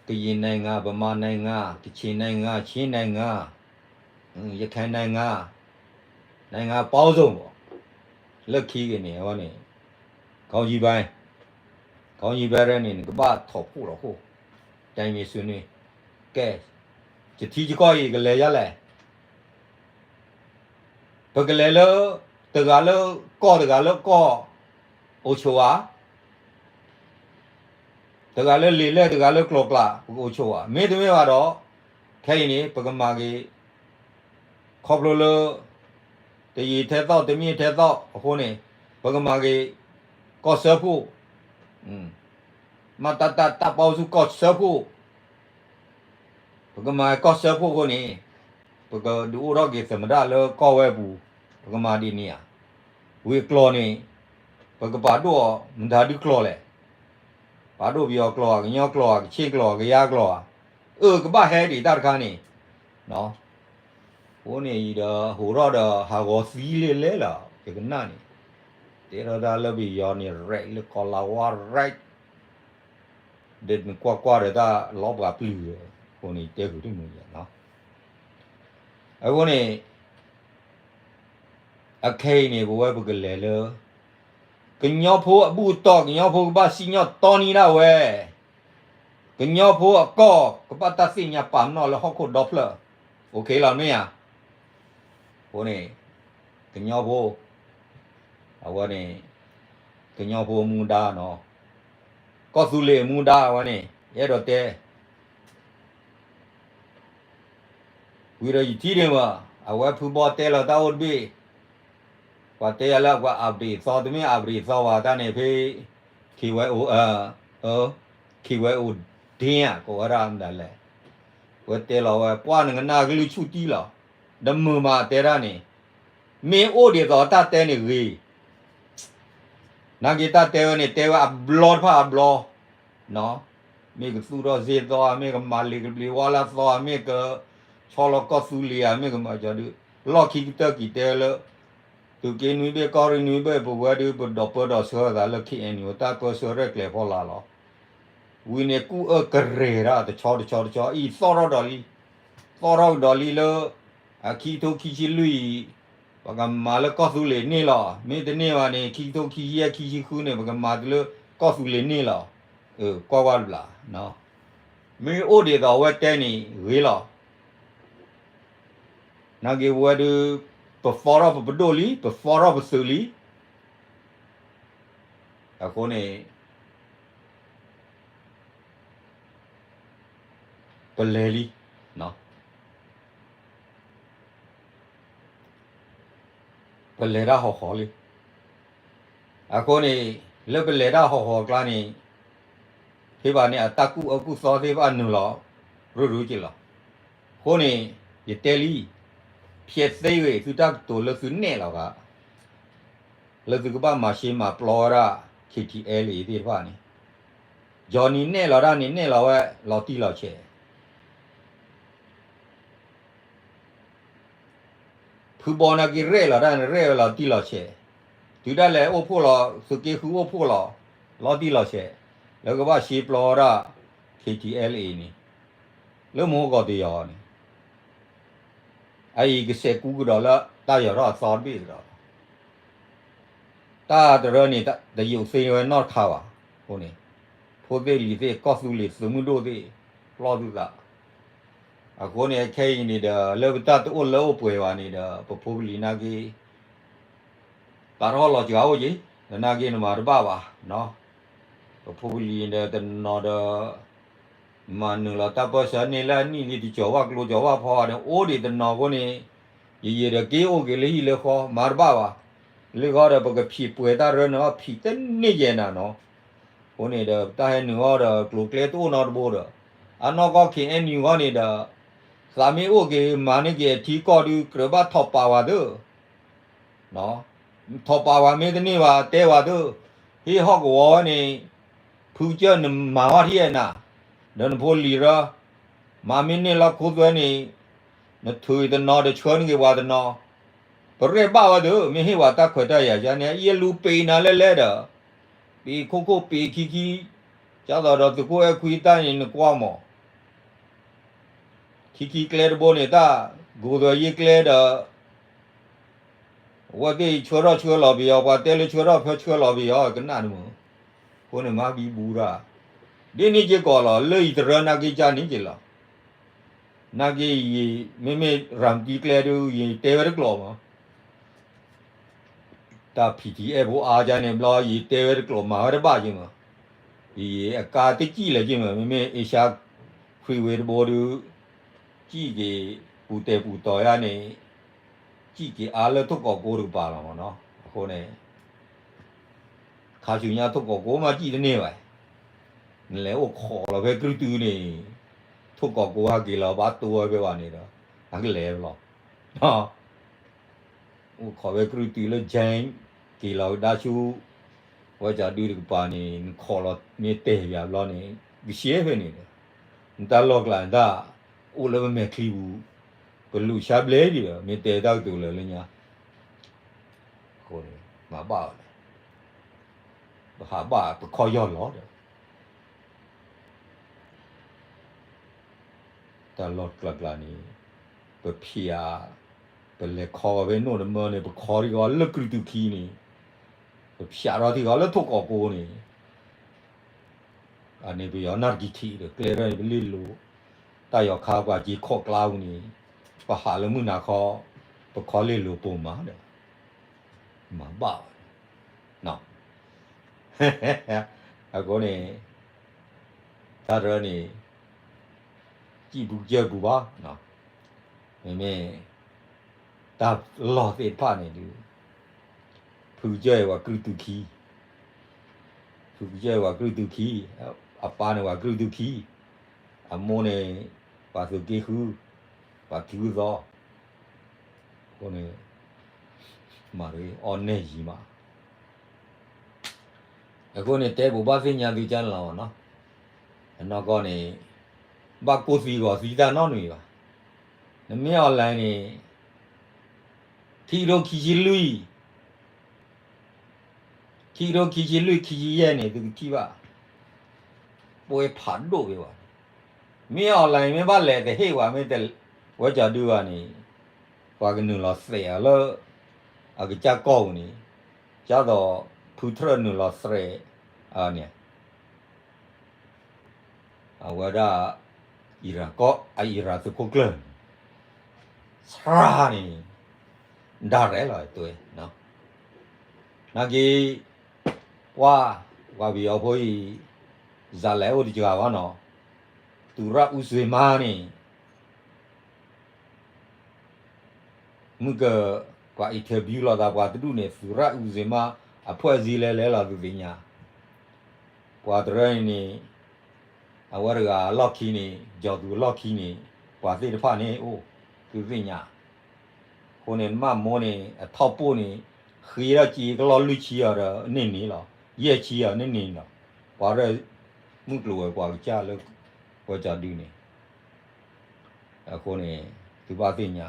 ကရင်နိုင်ငံ, ဗမာနိုင်ငံ, ကချင်နိုင်ငံ, ချင်းနိုင်ငံ, ရခိုင်နိုင်ငံ, နိုင်ငံပေါင်းစုံပေါ့, လၢခံက့ၤန့ၣ် အဝဲန့ၣ် ခေါင်းကြီးပိုင်း, ခေါင်းကြီးပိုင်းထဲန့ၣ် နကဘၣ်ထီၣ်ဖှိၣ်လီၤခိၣ်, တိုင်ပင်ဆွေးနွေး, ကဲ, ယထံယကီၢ်အံၤ ကလဲၤယါလဲၣ် ပကလဲၤလၢ တဂၤလၢကီၢ်တဂၤလၢကီၢ် အိၣ်ဆိးဧါ, တဂၤလၢလံာ်လဲၢ် တဂၤလၢကျိၤကျါ ပကအိၣ်ဆိးဧါ, မ့တမ့ၢ်ဘၣ်ဒီး ခဲအံၤန့ၣ် ပကမၤက့ၤ ခီဖျိလၢ တယံာ်ထဲသီၣ်တမ့ၢ်ထဲသီၣ်အဃိန့ၣ် ပကမၤက့ၤ ကီၢ်စၢဖှိၣ်, မတတ တပ်ပေါင်းစု ကီၢ်စၢဖှိၣ် ပကမၤကီၢ်စၢဖှိၣ်အဃိန့ၣ် ပကဒုးအိၣ်ထီၣ်က့ၤသမ္မတလၢကီၢ်ဝဲအပူၤ, ပကမၤဒ်န့ၣ်ဧါ. ဝံၤအကျိၤန့ၣ် ပကပာ်ဒိၣ်အီၤမတၤဒုကျိၤလဲၣ်. ပာ်ဒိၣ်ပယီၤကျိၤဧါ, ကညီကျိၤဧါ, ကခ့ၣ်ကျိၤဧါ, ကယါကျိၤဧါ, အၢ ကဘၣ်ဟဲဒံးတၢ်တခါန့ၣ် အဃိန့ၣ်အံၤဒီး ဟိးထီၣ်ဒီးဟးဂီၤသံလ့လဲလီၤ ယကနၣ်န့ၣ်, တဲထီၣ်တၢ်လၢပယီၤန့ၣ် ရဲၣ် လၢကီၤလၤဝါ ရဲၣ် ဒီးနကွၢ်ကွၢ်ဒီးတၢ်လီၤပှၤပျုၤဒီး အဃိန့ၣ် တဲဃုာ်တမုာ်ယၤနီၤ. အဃိန့ၣ် အခဲအံၤန့ၣ် ပဝဲပကလဲၤလၢ ကညီဖိအဘူၣ်အတီၢ် ကညီဖိကဘၣ်စံၣ်ညီၣ်တီနံဒၣ်ဝဲ, ကညီဖိအကီၢ် ကဘၣ်တၢ်သ့ၣ်ညါပာ်ပနီၣ်လၢဟီၣ်ခိၣ်ဒီဖျၢၣ်, OK လီၤမ့ၢ်ဧါ. အဃိန့ၣ် ကညီဖိ အဝဲန့ၣ် ကညီဖိအမူဒါနီၤ, ကီၢ်သူလ့ၤအမူဒါအဝဲန့ၣ် ယအဲၣ်ဒိးတဲ ဝံၤဒီးယထံၣ်ဒံးမး အဝဲဖုဘီတဲလီၤတၢ်အိၣ်တဘ့ၣ်, ပှၤတဲယၤလၢအပှၤအပဒံးသီ တမ့ၢ်အပဒံးသီဘၣ် တၢ်န့ၣ်ဖဲ KYO, KYO ဒ့ဧါ ကိးဝဲဒၣ်မတၤလဲၣ်, ဝဲတဲလီၤဝဲ ပှၢ်နကနၣ်ကလုၢ်ဆူၣ်တံၢ်လီၤ, ဒီးမုာ်မးတဲဒၣ်န့ၣ်, မ့ၢ်အိၣ်ဒ်သိးတၢ်တဲန့ၣ်ဂ့ၤ နာ်က့တၢ်တဲဝဲန့ၣ် တဲဝဲအဘျီတဖၣ်အဘျီ, မ့ၢ်ကသူၣ်ထီၣ်စ့သီဧါ, မ့ၢ်ကမၤလ့ၤကဘျံးဝါလၢသီဧါ, မ့ၢ်ကဆီလီၤကီၢ်သူလ့ၤဧါ, မ့ၢ်ကမၤကီဒုး, လီၢ်ခံကတၢၢ်ကံၤတဲလၢ သုးက့နွံဘ့ၣ်ကီၢ်ရ့ၣ်နွံဘ့ၣ် ပဝဲဒုးပဒီးပၢဒီးဆှၢသးလၢ KNU တၢ်ပၢဆှၢရဲၣ်ကျဲၤဖီလာ်လီၤ. ဝံၤန့ၣ်ကူၣ်အၢကရဲၤတၢ်တဆီတဆီတဆီအံၤ သီၣ်ထီၣ်ဒီးလံ, သီၣ်ထီၣ်ကဒီးလံလၢ အခံကထိခံဆံလွံၢ်အံၤ ပကမၤလၢကီၢ်သူလ့ၤန့ၢ်လီၤ. မ့ၢ်တန့ၢ်ဘၣ်န့ၣ် ခံကထိခံဆံယဲၢ်ခံဆံဃုန့ၣ် ပကမၤတုၤလၢကီၢ်သူလ့ၤန့ၢ်လီၤ. ကွၢ်ကွၢ်တဘျီ, မ့ၢ်အိၣ်ဒ်သိးအဝဲတဲန့ၣ်ဂ့ၤလီၤ. နာ်က့ၤဝဲဒုး ပသီထီၣ်ပပဒိၣ်လံ, ပသီထီၣ်ပသုးလံ. အဃိန့ၣ် ပလဲၤလံ, ပလဲၤတၢ်ဟီၣ်ဟီၣ်လံ. အဃိန့ၣ် လၢပလဲၤတၢ်ဟီၣ်ဟီၣ်အကျါန့ၣ် ဖဲဘၣ်န့ၣ် အတၢ်ကူၣ်အၢကူၣ်သီသ့ၣ်တဖၣ်နုာ်လီၤ ရုၢ်ရုၢ်က့ၤလီၤ. အဃိန့ၣ် ယတဲလံ, ဖျဲးသ့ဝဲ သုတၢ်ကတိၤလၢသုနဲၣ်လီၤဂၤ လၢသုကဘၣ်မၤရှဲမၤပျီဝဲဒၣ် K T L A သ့ၣ်တဖၣ်န့ၣ်, Johnny နဲၣ်လီၤတၢ်န့ၣ် နဲၣ်လီၤဝဲလီၤတံၢ်လီၤဆဲး, ဖုဘီနာ်က့ၤရဲၣ်လီၤတၢ်န့ၣ် ရဲၣ်ဝဲလီၤတံၢ်လီၤဆဲး, တုၤဒၣ်လဲာ်အိၣ်ဖှိၣ်လီၤ သုးက့ဃုအိၣ်ဖှိၣ်လီၤ လီၤတံၢ်လီၤဆဲး, လၢကဘၣ်ရှဲပျီဝဲဒၣ် K T L A န့ၣ်, လၢမဟိကီၢ်တယီၤန့ၣ် အအံၤကစဲးကူကဒီးလၢတၢ်ယီၤထီၣ်အသီတဘ့ၣ်ကဒီးလီၤ. တၢ်တရၢန့ၣ် တယိးသ့ဝဲနီတခါဘၣ်. အဃိန့ၣ် ဖိသ့ၣ်လံၤသ့ၣ် ကီၢ်သူလ့ၤသုးမုၢ်ဒိၣ်သ့ၣ် ပျီသုသး. အဃိန့ၣ် ခဲအံၤန့ၣ်ဒီး လၢပတၢ်တအိၣ်လၢအိၣ်ပှဲၤဘၣ်န့ၣ်ဒီး ပဖိပလံၤနာ်က့ ပာ်ထီၣ်လီၤစှၤအိၣ်က့ၤ, ဒီးနာ်က့နမၤတဘၣ်ဘၣ်. ပဖိပလံၤဒီးတနီၤဒီး မၤနုာ်လီၤတၢ်ပၢၢ်ဆၢန့ၢ်လၢအနံၣ်လံတကီၤဘၣ်ကျိၤကီၤဘၣ်ဖီန့ၣ် အိၣ်ဒံးတနီၤအဃိန့ၣ် ယယံာ်ဒီးက့ၤအိၣ်က့ၤလၢဟံၣ်လၢဃီ မၤတဘၣ်ဘၣ်. လၢဃီဒီးပကဖံးပှဲၤတၢ်ရၢနုာ်အီၣ်ဖံးတန့ၢ်ယဲၢ်နၤနီၤ. အဃိန့ၣ်ဒီး တၢ်ဟဲနုာ်အီၣ်ဒီးကျိၤကျဲတအိၣ်နီတဘိဒီး အနီၢ်ကီၢ် K N U ဃီန့ၣ်ဒီး သးမ့ၢ်အိၣ်က့ၤမၤန့ၢ်က့ၤအထံကီၢ်ဒုး ကြၢးဘၣ်ထီၣ်ပာ်ဝဲသ့ ထီၣ်ပာ်ဝဲမ့ၢ်တန့ၢ်ဘၣ်တဲဝဲသ့, ဟ့ၣ်ဟီၣ်ကဝီၤဝဲန့ၣ် ဖုကစၢၢ်နမၤဝဲထံၣ်အဲၣ်နၤ, ဒီးနဖိလံၤရၢ, မၤမ့ၢ်န့ၢ်လီၤခိသွဲန့ၣ်, နထုးတနီၤဒီးဆှၢန့ၢ်က့ၤပှၤတနီၤ, ပရဲၣ်ဘၣ်ဝဲသ့, မ့ၢ်ဟ့ၣ်ပှၤတၢ်ခွဲးတၢ်ယာ်ယါန့ၣ် ယလူၤပ့ၤနၤလဲၣ်လဲၣ်ဒီး, ပ့ၤခိၣ်ခိၣ်ပ့ၤခံခံ, ကၢ်သိးဒီးသုးခိၣ်အဲၣ်ခွံတၢ်န့ၣ် နကွၢ်မး ခံခံကျဲတဘိန့ၣ် တၢ်ကိးသွဲယ့ၢ်ကျဲဒီး အဝဲသ့ၣ်ဆှၢထီၣ်ဆှၢလီၤပယီၤ ပှၤတဲလၢဆှၢထီၣ်ဖၢဆှၢလီၤပယီၤ ကနၣ်တမုာ်, အဃိန့ၣ်မၤဘံဘူတၢ်, ဒ်န့ၣ်က့ၤကီးလီၤ လၢယတရၢနာ်က့ၤကၢ်န့ၣ်က့ၤလီၤ, နာ်က့ၤယံာ် မ့မ့ၢ်ရၤမတံကျဲဒုး ယတဲဝဲတကျိာ်မး တၢ် P T F ဖိအါကန့ၣ်ဘျီ ယတဲဝဲတကျိာ်မၤဝဲတဘၣ်က့ၤမး, ယအကါတကံၣ်လၢက့ၤမး မ့မ့ၢ် Asia Freeway တဘိဒုး ကံၣ်က့ၤပူၤတဲာ်ပူၤတီၤယါန့ၣ် ကံၣ်က့ၤအါလၢထိၣ်ကီးကိတကပၤလီၤမးနီၤ, အဃိန့ၣ် ခါဆူညါထိၣ်ကီးကိမးကံၣ်တန့ၢ်ဘၣ်, နလဲၤအိၣ်ခိးလီၤဖဲကြုၢ်တုန့ၣ် ထိၣ်ကီးကိဟဲက့ၤလီၤဘၣ်တိဝဲဖဲဘၣ်န့ၣ်ဒီး အကလဲၤလီၤ အိၣ်ခိးဝဲကြုၢ်တုလၢ James က့ၤလီၤကဒါဆူ ဝဲကဒုတကပၤန့ၣ် နခိးလီၤမ့ၢ်တဲာ်ယၤဘျီန့ၣ် ကဆှဲဖဲန့ၣ်ဒီး နတၢ်လီၢ်ကျါနတၢ်အိၣ်လၢပမဲာ်ချံပူၤ ပလူၤဆါဘျဲဒံးဒီး မ့ၢ်တဲတၢ်ကတိၤလၢာ်လၢညါ အဃိန့ၣ်မၤဘၣ်အီၤလဲၣ်, ပဟးဘၣ်ပခီၣ်ယီၢ်လီၤဒီး တၢ်လီၢ်ကျါကျါန့ၣ် ပဖျး ပလဲၤခီဂီၤဖဲနိၣ်တမၢန့ၣ် ပခီထံဂီၤလၢကြုၢ်တုခံန့ၣ် ပဖျးထီၣ်ထံဂီၤလၢထိၣ်ကီးကိန့ၣ် အန့ၣ်ပယီၤနၢ်တကံၤထံးဒီး ကျဲထီၣ်န့ၣ် ပလ့ၢ်လိၤ တၢ်ယီၤခါပှၤက့ၤခိးကျါပူၤန့ၣ် ပဟးလၢမုၢ်နၤခီ ပခီလ့ၢ်လိၤပိာ်မးဒီး မၤဘၣ်အီၤ အဃိန့ၣ် တၢ်တရၢန့ၣ် စံၣ်ဖုကစၢၢ်ပူၤဘၣ်, မ့မ့ၢ် တၢ်လီၢ်သ့ၣ်တဖၣ်န့ၣ်ဒုး ဖုကစၢၢ်အံၤပှၤကြုၢ်တုခံ, ဖုကစၢၢ်အံၤပှၤကြုၢ်တုခံ, အပၢ်န့ၣ်ပှၤကြုၢ်တုခံ, အမိၢ်န့ၣ် ပှၤသုးက့ဃု, ပှၤထံဂုၢ်သီ အဃိန့ၣ် မၤတဂ့ၤအီၣ်နဲၣ်ယံၤမး, အဃိန့ၣ် တဲဘိးဘၣ်သ့ၣ်ညါသုကၢ်န့ၣ်လီၤနီၤ, အနီၢ်ကီၢ်န့ၣ် ဘၣ်ကိၢ်သံဂီၤသံတၢ်နီတမံၤဘၣ်, နမ့ၢ် online န့ၣ် ခံကထိခံဆံလွံၢ် ခံကထိခံဆံလွံၢ် ခံဆံယဲၢ်န့ၣ် သုကထံၣ်ဘၣ်, ပ ဝဲဖးဒိၣ်ဝဲဘၣ်န့ၣ်, မ့ၢ် online မ့ၢ်ဘၣ်လဲၤတဟ့ၣ်ဝဲ မ့ၢ်တဝဲကၠီဒုဂၤန့ၣ်, ပှၤကနုာ်လီၤသဲးအီၤလၢ အကစၢ်ကီၢ်ပူၤန့ၣ်, ကၢ်သိး ဖုထြၢၣ်နုာ်လီၤသဲးန့ၣ် အဝဲဒၣ် အံရၣ်သုးခိၣ်ကျၢၢ်န့ၣ် စှၤန့ၣ် ဒၣ်ရဲၣ်လီၤတွဲ, နာ်က့ ပှၤ ပှၤပယီၤဖိအံၤ စးလဲၤအိၣ်တစှၤဘၣ်နီၤ, သူရဦးဇင်မါန့ၣ် မုၢ်က ပှၤ interview လိာ်သးပှၤတဒူၣ်န့ၣ် သူရဦးဇင်မါ အဖွဲ့အစည်းလဲၤလဲၤလီၤသုသ့ၣ်ညါ, ပှၤတရၢန့ၣ်န့ၣ် အဝဲတဂၤအလီၢ်ခံန့ၣ် ကၠီၤသူအလီၢ်ခံန့ၣ် ပှၤသ့ၣ်တဖၣ်န့ၣ်အိၣ် သုသ့ၣ်ညါ, အဃိန့ၣ် နမ့ၢ်မိၢ်န့ၣ် အထီၣ်ပိၢ်န့ၣ် ဃ့ထီၣ်က့ၤကလီၢ်လွံၢ်ဆံအီၤဒီးန့ၢ်န့ၣ်လီၤ, ယဲၢ်ဆံအီၤန့ၢ်န့ၣ်လီၤ, ပှၤရဲၣ် မုၢ်ကျိၤဝဲၤကွာ်ကစၢ်လၢ ဝဲကၠီဒုန့ၣ် အဃိန့ၣ် သုဘၣ်သ့ၣ်ညါ,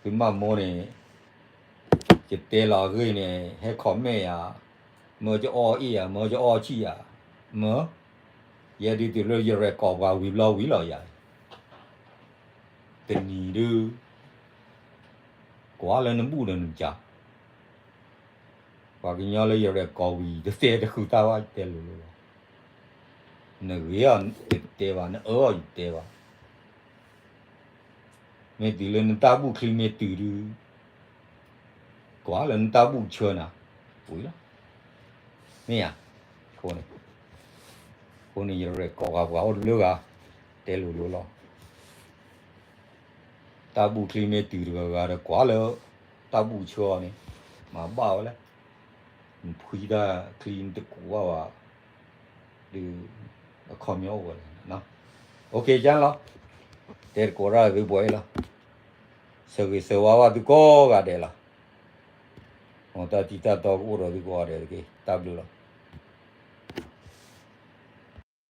သုမ့ၢ်မိၢ်န့ၣ် ယတဲလီၤအဂ့ၢ်န့ၣ် ဟဲ comment ယၤ, မၢယအီၣ်အ့ၣ်ယၤ မၢယအီၣ်ဆံၣ်ယၤ, မၢ, ယဲဒုးတုၤလၢယရဲၣ်ကီၢ်ပှၤဝံၤဘျီဝံၤလီၤယၤ, တနံၤဒုး ကွၢ်လၢနဘူၣ်ဒီးနကၢ် ပှၤကညီလၢယရဲၣ်ကီၢ်ဝံၤ တတဲတဃုာ်တၢ်ဘၣ် ယတဲလိၤလိၤလီၤ, နဂ့ၤအီၤယတဲဘၣ် နအၢအီၤယတဲဘၣ်, မ့ၢ်တုၤလၢနတၢ်ဘူၣ်ချံမ့ၢ်တုၤဒုး ကွၢ်လၢနတၢ်ဘူၣ်ဆၢနၤ, ဝံၤလီၤ, မ့ၢ်ဧါ, အဃိန့ၣ် အဃိန့ၣ် ယရဲၣ်ကီၢ်ဂၤပှၤအိၣ်တဘျုးဂၤ တဲလိၤလိၤလီၤ တၢ်ဘူၣ်ချံမ့ၢ်တုၤတဂၤဂၤဒီးကွၢ်လၢ တၢ်ဘူၣ်ဆၢအီၤန့ၣ် မၤဘၣ်ဝဲလဲၣ်, နဖှံတၢ်ချံနတကူးဘၣ်ဘၣ်, ဒုး အခီပညီအိၣ်ဝဲလဲၣ်, အိၣ်ခ့ကၢ်လီၤ, တဲတကိးတၢ်သုပှဲၤလီၤ, ဆၢဂ့ၤဆၢဝါဘၣ်သုကိးဂၤဒဲးလီၤ, မ်တၢ်ထံတၢ်တီကအိၣ်ဒီးသုကိးဂၤဒဲးတက့ၢ်, တၢ်ဘျုးလီၤ.